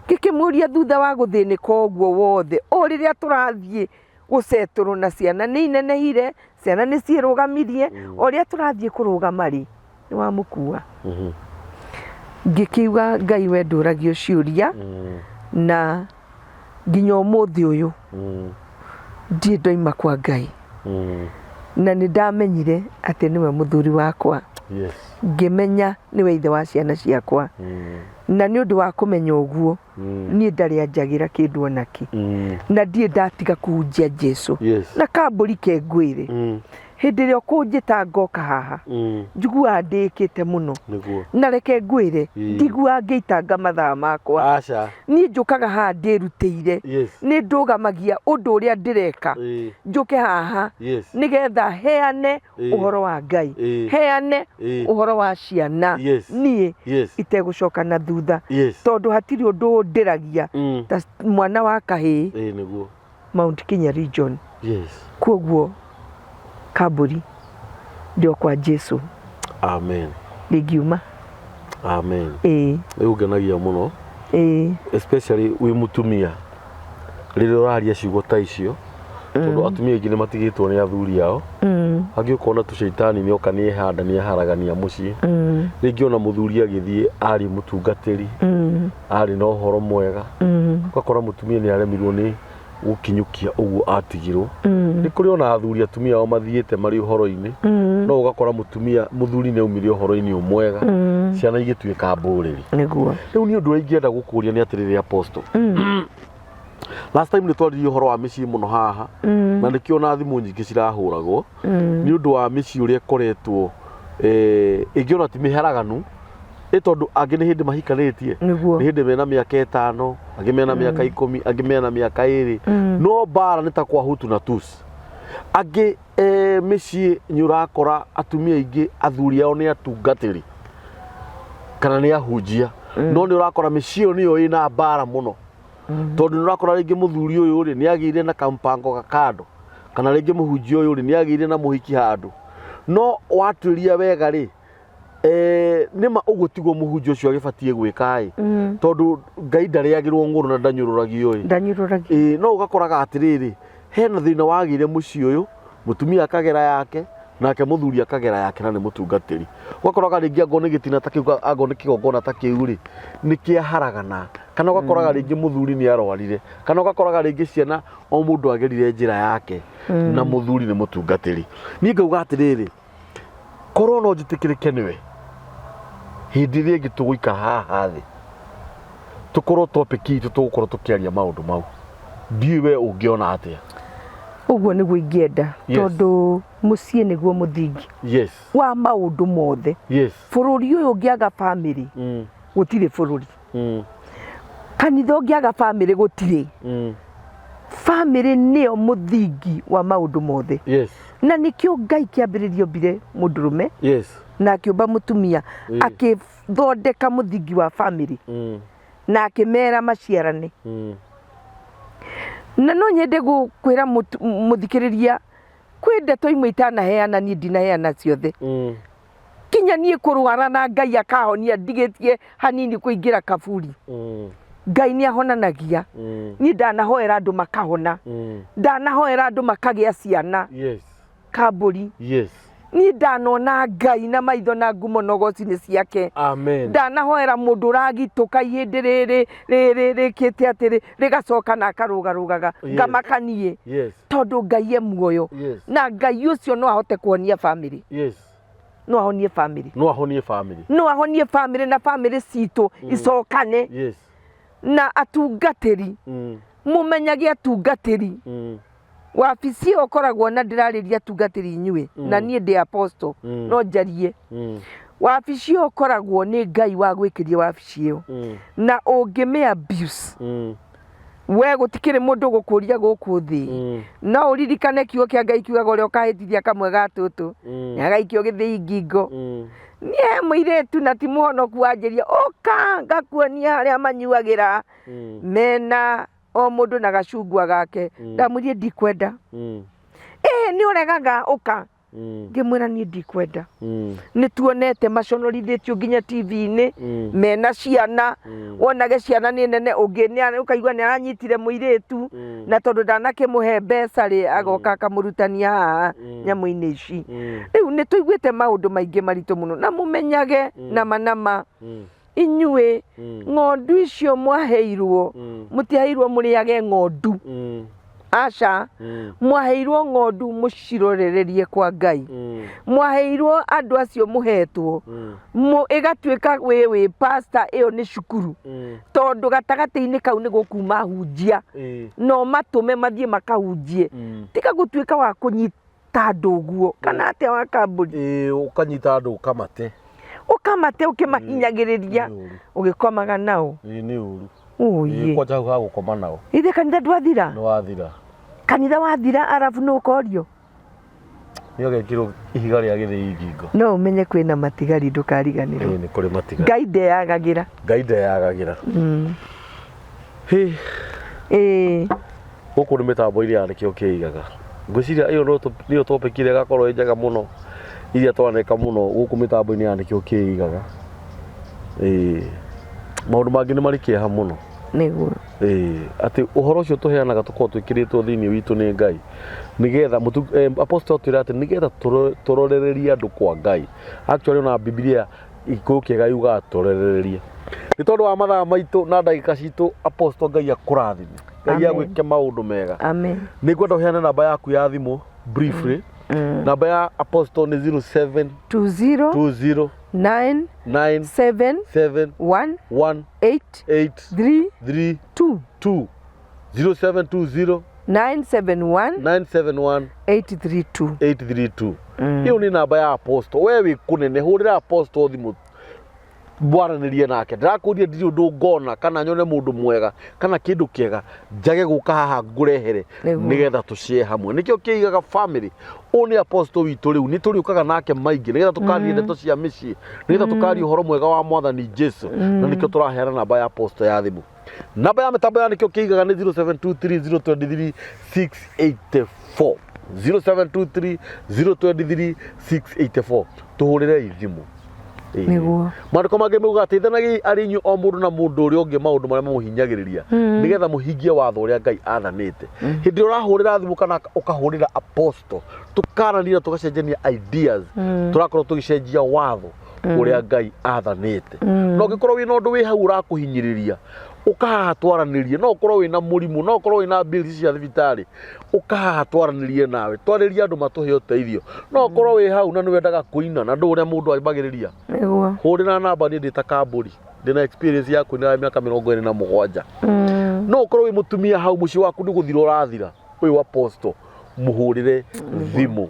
S2: ngĩkĩmũria thutha wa gũthĩnĩka ũguo wothe o rĩrĩa tũrathiĩ gũcetũrwo na ciana nĩ inenehire ciana nĩ ciĩrũgamirie o rĩrĩa tũrathiĩ kũrũgama rĩ nĩ wamũkua ngĩkiuga Ngai we ndũragio ciũria na nginya ũmũthĩ ũyũ ndirĩ ndoima kwa Ngai. Na nĩ ndamenyire atĩ nĩwe mũthuri wakwa.
S1: Yes.
S2: Ngĩmenya nĩwe ithe wa ciana ciakwa. Na nĩ ũndũ wa kũmenya ũguo, niĩ ndarĩ anjagĩra kĩndũ ona kĩ. Na ndirĩ ndatiga kũhunjia Jesu.
S1: Yes.
S2: Na kambũri ke ngwĩre. Hĩndĩ ĩrĩa ũkũnjĩta ngoka haha, njiguaga ndĩĩkĩte mũno.
S1: Nĩguo.
S2: Na reke ngwĩre, ndiguaga ngĩitanga mathaa makwa.
S1: Aca.
S2: Niĩ njũkaga haha ndĩrutĩire.
S1: Yes.
S2: Nĩ ndũgamagia ũndũ ũrĩa ndĩreka. Njũke haha nĩgetha heane ũhoro wa Ngai. Heane ũhoro wa ciana. Niĩ itegũcoka na thutha.
S1: Yes.
S2: Tondũ hatirĩ ũndũ ũndĩragia ta mwana wa kahĩĩ.
S1: Nĩguo.
S2: Mount Kenya region.
S1: Yes.
S2: Kwoguo kambũri ndĩ o kwa Jesu.
S1: Amen.
S2: Ndingiuma.
S1: Amen.
S2: Ĩĩ.
S1: Nĩ ũngenagia mũno.
S2: Ĩĩ.
S1: Especially wĩ mũtumia rĩrĩa ũraria ciugo ta icio tondũ atumia aingĩ nĩ matigĩtwo nĩ athuri ao. Angĩ ũkona tũcaitani nĩ oka nĩ ehanda nĩ aharagania mũciĩ. Rĩngĩ ona mũthuri agĩthiĩ arĩ mũtungatĩri, arĩ na ũhoro mwega. Ũgakora mũtumia nĩ aremirwo nĩ gũkinyũkia ũguo atigirwo. Nĩ kũrĩ ona athuri atumia ao mathiĩte marĩ ũhoro-inĩ, no ũgakora mũtumia mũthuri nĩ aumire ũhoro-inĩ mwega, ciana igĩtuĩka mbũrĩri.
S2: Nĩguo.
S1: Rĩu nĩ ũndũ ũrĩa ingĩenda gũkũria nĩ atĩrĩrĩ Apostle. Last time nĩ twaririe ũhoro wa mĩciĩ mũno haha, na nĩkĩo ona thimũ nyingĩ cirahũragwo, nĩ ũndũ wa mĩciĩ ũrĩa ĩkoretwo ĩngĩ ona ti mĩharaganu, ĩ tondũ angĩ nĩ hĩndĩ mahikanĩtie,
S2: Nĩguo.
S1: nĩ hĩndĩ mena mĩaka 5, angĩ mena mĩaka 10, angĩ mena mĩaka 2, no mbara nĩ ta kwa Hutu na Tutsi. Angĩ mĩciĩ nĩ ũrakora atumia aingĩ athuri ao nĩ atungatĩri kana nĩ ahunjia, no nĩ ũrakora mĩciĩ ĩyo nĩyo ĩna mbara mũno, tondũ nĩ ũrakora rĩngĩ mũthuri ũyũ rĩ nĩ agĩire na kampango gakando, kana rĩngĩ mũhunjia ũyũ rĩ nĩ agĩire na mũhiki handũ, no watuĩria wega rĩ nĩma ũguo tiguo mũhunjia ũcio agĩbatiĩ gwĩka ĩ, tondũ Ngai ndarĩagĩrwo ng'ũrũ na ndanyũrũragio ĩ.
S2: Ndanyũrũragio.
S1: No ũgakoraga atĩrĩrĩ, hena thĩna wagĩire mũciĩ ũyũ, mũtumia akagera yake, nake mũthuri akagera yake na nĩ mũtungatĩri. Ũgakoraga rĩngĩ angorwo nĩ gĩtina ta kĩu, angorwo nĩ kĩgongona ta kĩu rĩ, nĩ kĩaharagana. Kana ũgakoraga rĩngĩ mũthuri nĩ arwarire, kana ũgakoraga rĩngĩ ciana o mũndũ agerire njĩra yake, na mũthuri nĩ mũtungatĩri. Niĩ ngauga atĩrĩrĩ, korwo no njĩtĩkĩrĩke nĩwe, hĩndĩ ĩrĩa ĩngĩ tũgũikara haha thĩ, tũkorwo topic itũ tũgũkorwo tũkĩaria maũndũ mau. Ndiũĩ we ũngĩona atĩa?
S2: Ũguo nĩguo ingĩenda, tondũ mũciĩ nĩguo mũthingi wa maũndũ mothe.
S1: Yes.
S2: Bũrũri ũyũ ũngĩaga bamĩrĩ, gũtirĩ bũrũri. Kanitha ũngĩaga bamĩrĩ gũtirĩ. Bamĩrĩ nĩyo mũthingi wa maũndũ mothe.
S1: Yes.
S2: Na nĩkĩo Ngai kĩambĩrĩria ombire mũndũrũme
S1: Yes.
S2: na akĩũmba mũtumia, akĩthondeka mũthingi wa bamĩrĩ na akĩmera maciarane. Na no nyende kwĩra mũthikĩrĩria kwĩ ndeto imwe itanaheana, niĩ ndinaheana ciothe. Kinya niĩ kũrwara na Ngai akahonia ndigĩtie hanini kũingĩra kaburi. Ngai nĩ ahonanagia. Niĩ ndanahoera andũ makahona. Ndanahoera andũ makagĩa ciana.
S1: Yes.
S2: Kambũri.
S1: Yes.
S2: Niĩ ndanona Ngai na maitho na ngumo na ũgoci nĩ ciake.
S1: Amen.
S2: Ndanahoera mũndũ ũragitũka ihĩndĩ rĩrĩ rĩrĩ rĩkĩte atĩrĩ rĩgacoka na akarũgarũgaga.
S1: Yes.
S2: Ngamakanie.
S1: Yes.
S2: Tondũ Ngai e muoyo.
S1: Yes.
S2: Na Ngai ũcio no ahote kũhonia bamĩrĩ.
S1: Yes.
S2: No ahonie bamĩrĩ.
S1: No ahonie bamĩrĩ.
S2: No ahonie bamĩrĩ na bamĩrĩ citũ icokane.
S1: Yes.
S2: Na atungatĩri. Mũmenyage atungatĩri. Wabici ĩyo ũkoragwo na ndĩrarĩria atungatĩri inyuĩ, na niĩ ndĩ apostle, no njarie. Wabici ĩyo ũkoragwo nĩ Ngai wa gwĩkĩria wabici ĩyo. Na ũngĩmĩ abuse, we gũtikĩrĩ mũndũ ũgũkũria gũkũ thĩ. No ũririkane kiugo kĩa Ngai kiugaga ũrĩa ũkahĩtithia kamwe ga tũtũ, nĩ agaikio gĩthĩi ngingo. Niĩ he mũirĩtu na ti mũhonoku wanjĩria, ũka ngakuonia harĩa manyuagĩra, mena o mũndũ na gacungwa gake. Ndamwĩrire ndikwenda. Ĩĩ nĩ ũregaga ũka. Ngĩmwĩra niĩ ndikwenda. Nĩ tuonete maconorithĩtio nginya T V-inĩ, mena ciana, wonage ciana nĩ nene, ũngĩ ũkaigua nĩ aranyitire mũirĩtu, na tondũ ndanakĩmũhe mbeca rĩ, agoka akamũrutania haha nyamũ-inĩ ici. Rĩu nĩ tũiguĩte maũndũ maingĩ maritũ mũno, na mũmenyage nama nama, inyuĩ ng'ondu icio mwaheirwo, mũtiaheirwo mũrĩage ng'ondu. Aca. Mwaheirwo ng'ondu mũcirorererie kwa Ngai. Mwaheirwo andũ acio mũhetwo. Ĩgatuĩka wĩ wĩ pastor ĩyo nĩ cukuru. Tondũ gatagatĩ-inĩ kau nĩ gũkuma hunjia. No matũme mathiĩ makahunjie. Tiga gũtuĩka wa kũnyita andũ ũguo. Kana atĩa wa kambũri?
S1: Ĩĩ, ũkanyita andũ ũkamate.
S2: Ũkamate ũkĩmahinyagĩrĩria.
S1: Nĩ ũru.
S2: Ũgĩkomaga nao.
S1: Ĩĩ, nĩ ũru.
S2: Ũyĩ.
S1: Kwanja hau ha gũkoma nao.
S2: Ithe kanitha ndwathira?
S1: Nĩ wathira.
S2: Kanitha wathira arabu nĩ ũkorio?
S1: Nĩ ũgekĩrwo ihiga rĩa gĩthĩi ngingo.
S2: No ũmenye kwĩna matigari ndũkariganĩrwo.
S1: Ĩĩ, nĩ kũrĩ matigari.
S2: Ngai ndeyagagĩra.
S1: Ngai ndeyagagĩra. Hĩ.
S2: Ĩĩ.
S1: Gũkũ nĩ mĩtambo-inĩ ya nĩkĩo kĩigaga. Ngwĩciria ĩyo nĩyo topic ĩrĩa ĩgakorwo ĩ njega mũno iria twaneka mũno gũkũ mĩtambo-inĩ ya nĩkĩo kĩigaga. Ĩĩ. Maũndũ mangĩ nĩ marĩ kĩeha mũno.
S2: Nĩguo.
S1: Ĩĩ, atĩ ũhoro ũcio tũheanaga tũkoragwo twĩkĩrĩtwo thĩinĩ witũ nĩ Ngai nĩgetha apostle atwĩra atĩ nĩgetha tũrorererie andũ kwa Ngai. Actually ona Bibilia Gĩkũyũ kĩega yugaga tũrorererie. Nĩ tondũ wa mathaa maitũ na ndagĩka citũ apostle Ngai akũrathime. Ngai
S2: Amen.
S1: agwĩke maũndũ mega.
S2: Amen.
S1: Nĩ ngwenda ũheane namba yaku ya thimũ briefly. Namba ya apostle nĩ 07
S2: 20
S1: 20
S2: 9
S1: 9
S2: 7
S1: 7
S2: 1
S1: 1
S2: 8
S1: 8
S2: 3
S1: 3
S2: 2
S1: 2 0720
S2: 971
S1: 971
S2: 832.
S1: 832. Ĩyo nĩ namba ya apostle. We wĩ kũnene hũrĩra apostle thimũ mwaranĩrie nake. Ndĩrakũria ndirĩ ũndũ ngona kana nyone mũndũ mwega kana kĩndũ kĩega njage gũka haha ngũrehere
S2: Nĩguo.
S1: nĩgetha tũshare hamwe. Nĩkĩo kĩigaga family. Ũyũ nĩ apostle witũ rĩu nĩ tũrĩũkaga nake maingĩ nĩgetha tũkarie ndeto cia mĩciĩ nĩgetha tũkarie ũhoro mwega wa mwathani Jesu na nĩkĩo tũraheana namba ya apostle ya thimũ. Namba ya mĩtambo ya nĩkĩo kĩigaga nĩ 0723023684 0723023684 tũhũrĩrei thimũ. Ĩĩ.
S2: Nĩguo.
S1: Maandĩko mangĩ maugaga teithanagiai arĩ inyuĩ o mũndũ na mũndũ ũrĩa ũngĩ maũndũ marĩa mamũhinyagĩrĩria nĩgetha mũhingie watho ũrĩa Ngai athanĩte. Hĩndĩ ĩrĩa ũrahũrĩra thimũ kana ũkahũrĩra apostle tũkaranĩria tũgacenjania ideas tũrakorwo tũgĩcenjia watho ũrĩa Ngai athanĩte. Na ũngĩkorwo wĩna ũndũ wĩ hau ũrakũhinyĩrĩria ũkahaha twaranĩrie, no ũkorwo wĩna mũrimũ, no ũkorwo wĩna bills cia thibitarĩ, ũkahaha twaranĩrie nawe, twarĩrie andũ matũhe ũteithio. No ũkorwo wĩ hau na nĩ wendaga kũina na ndũĩ ũrĩa mũndũ ambagĩrĩria,
S2: Nĩguo.
S1: hũrĩra namba niĩ ndĩ ta kambũri, ndĩna experience ya kũina ya mĩaka 27. No ũkorwo wĩ mũtumia hau mũciĩ waku nĩ gũthira ũrathira, ũyũ apostle mũhũrĩre thimũ.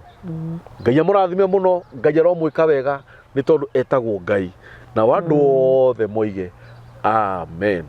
S1: Ngai amũrathime mũno, Ngai aromwĩka wega nĩ tondũ etagwo Ngai. Na andũ othe moige amen.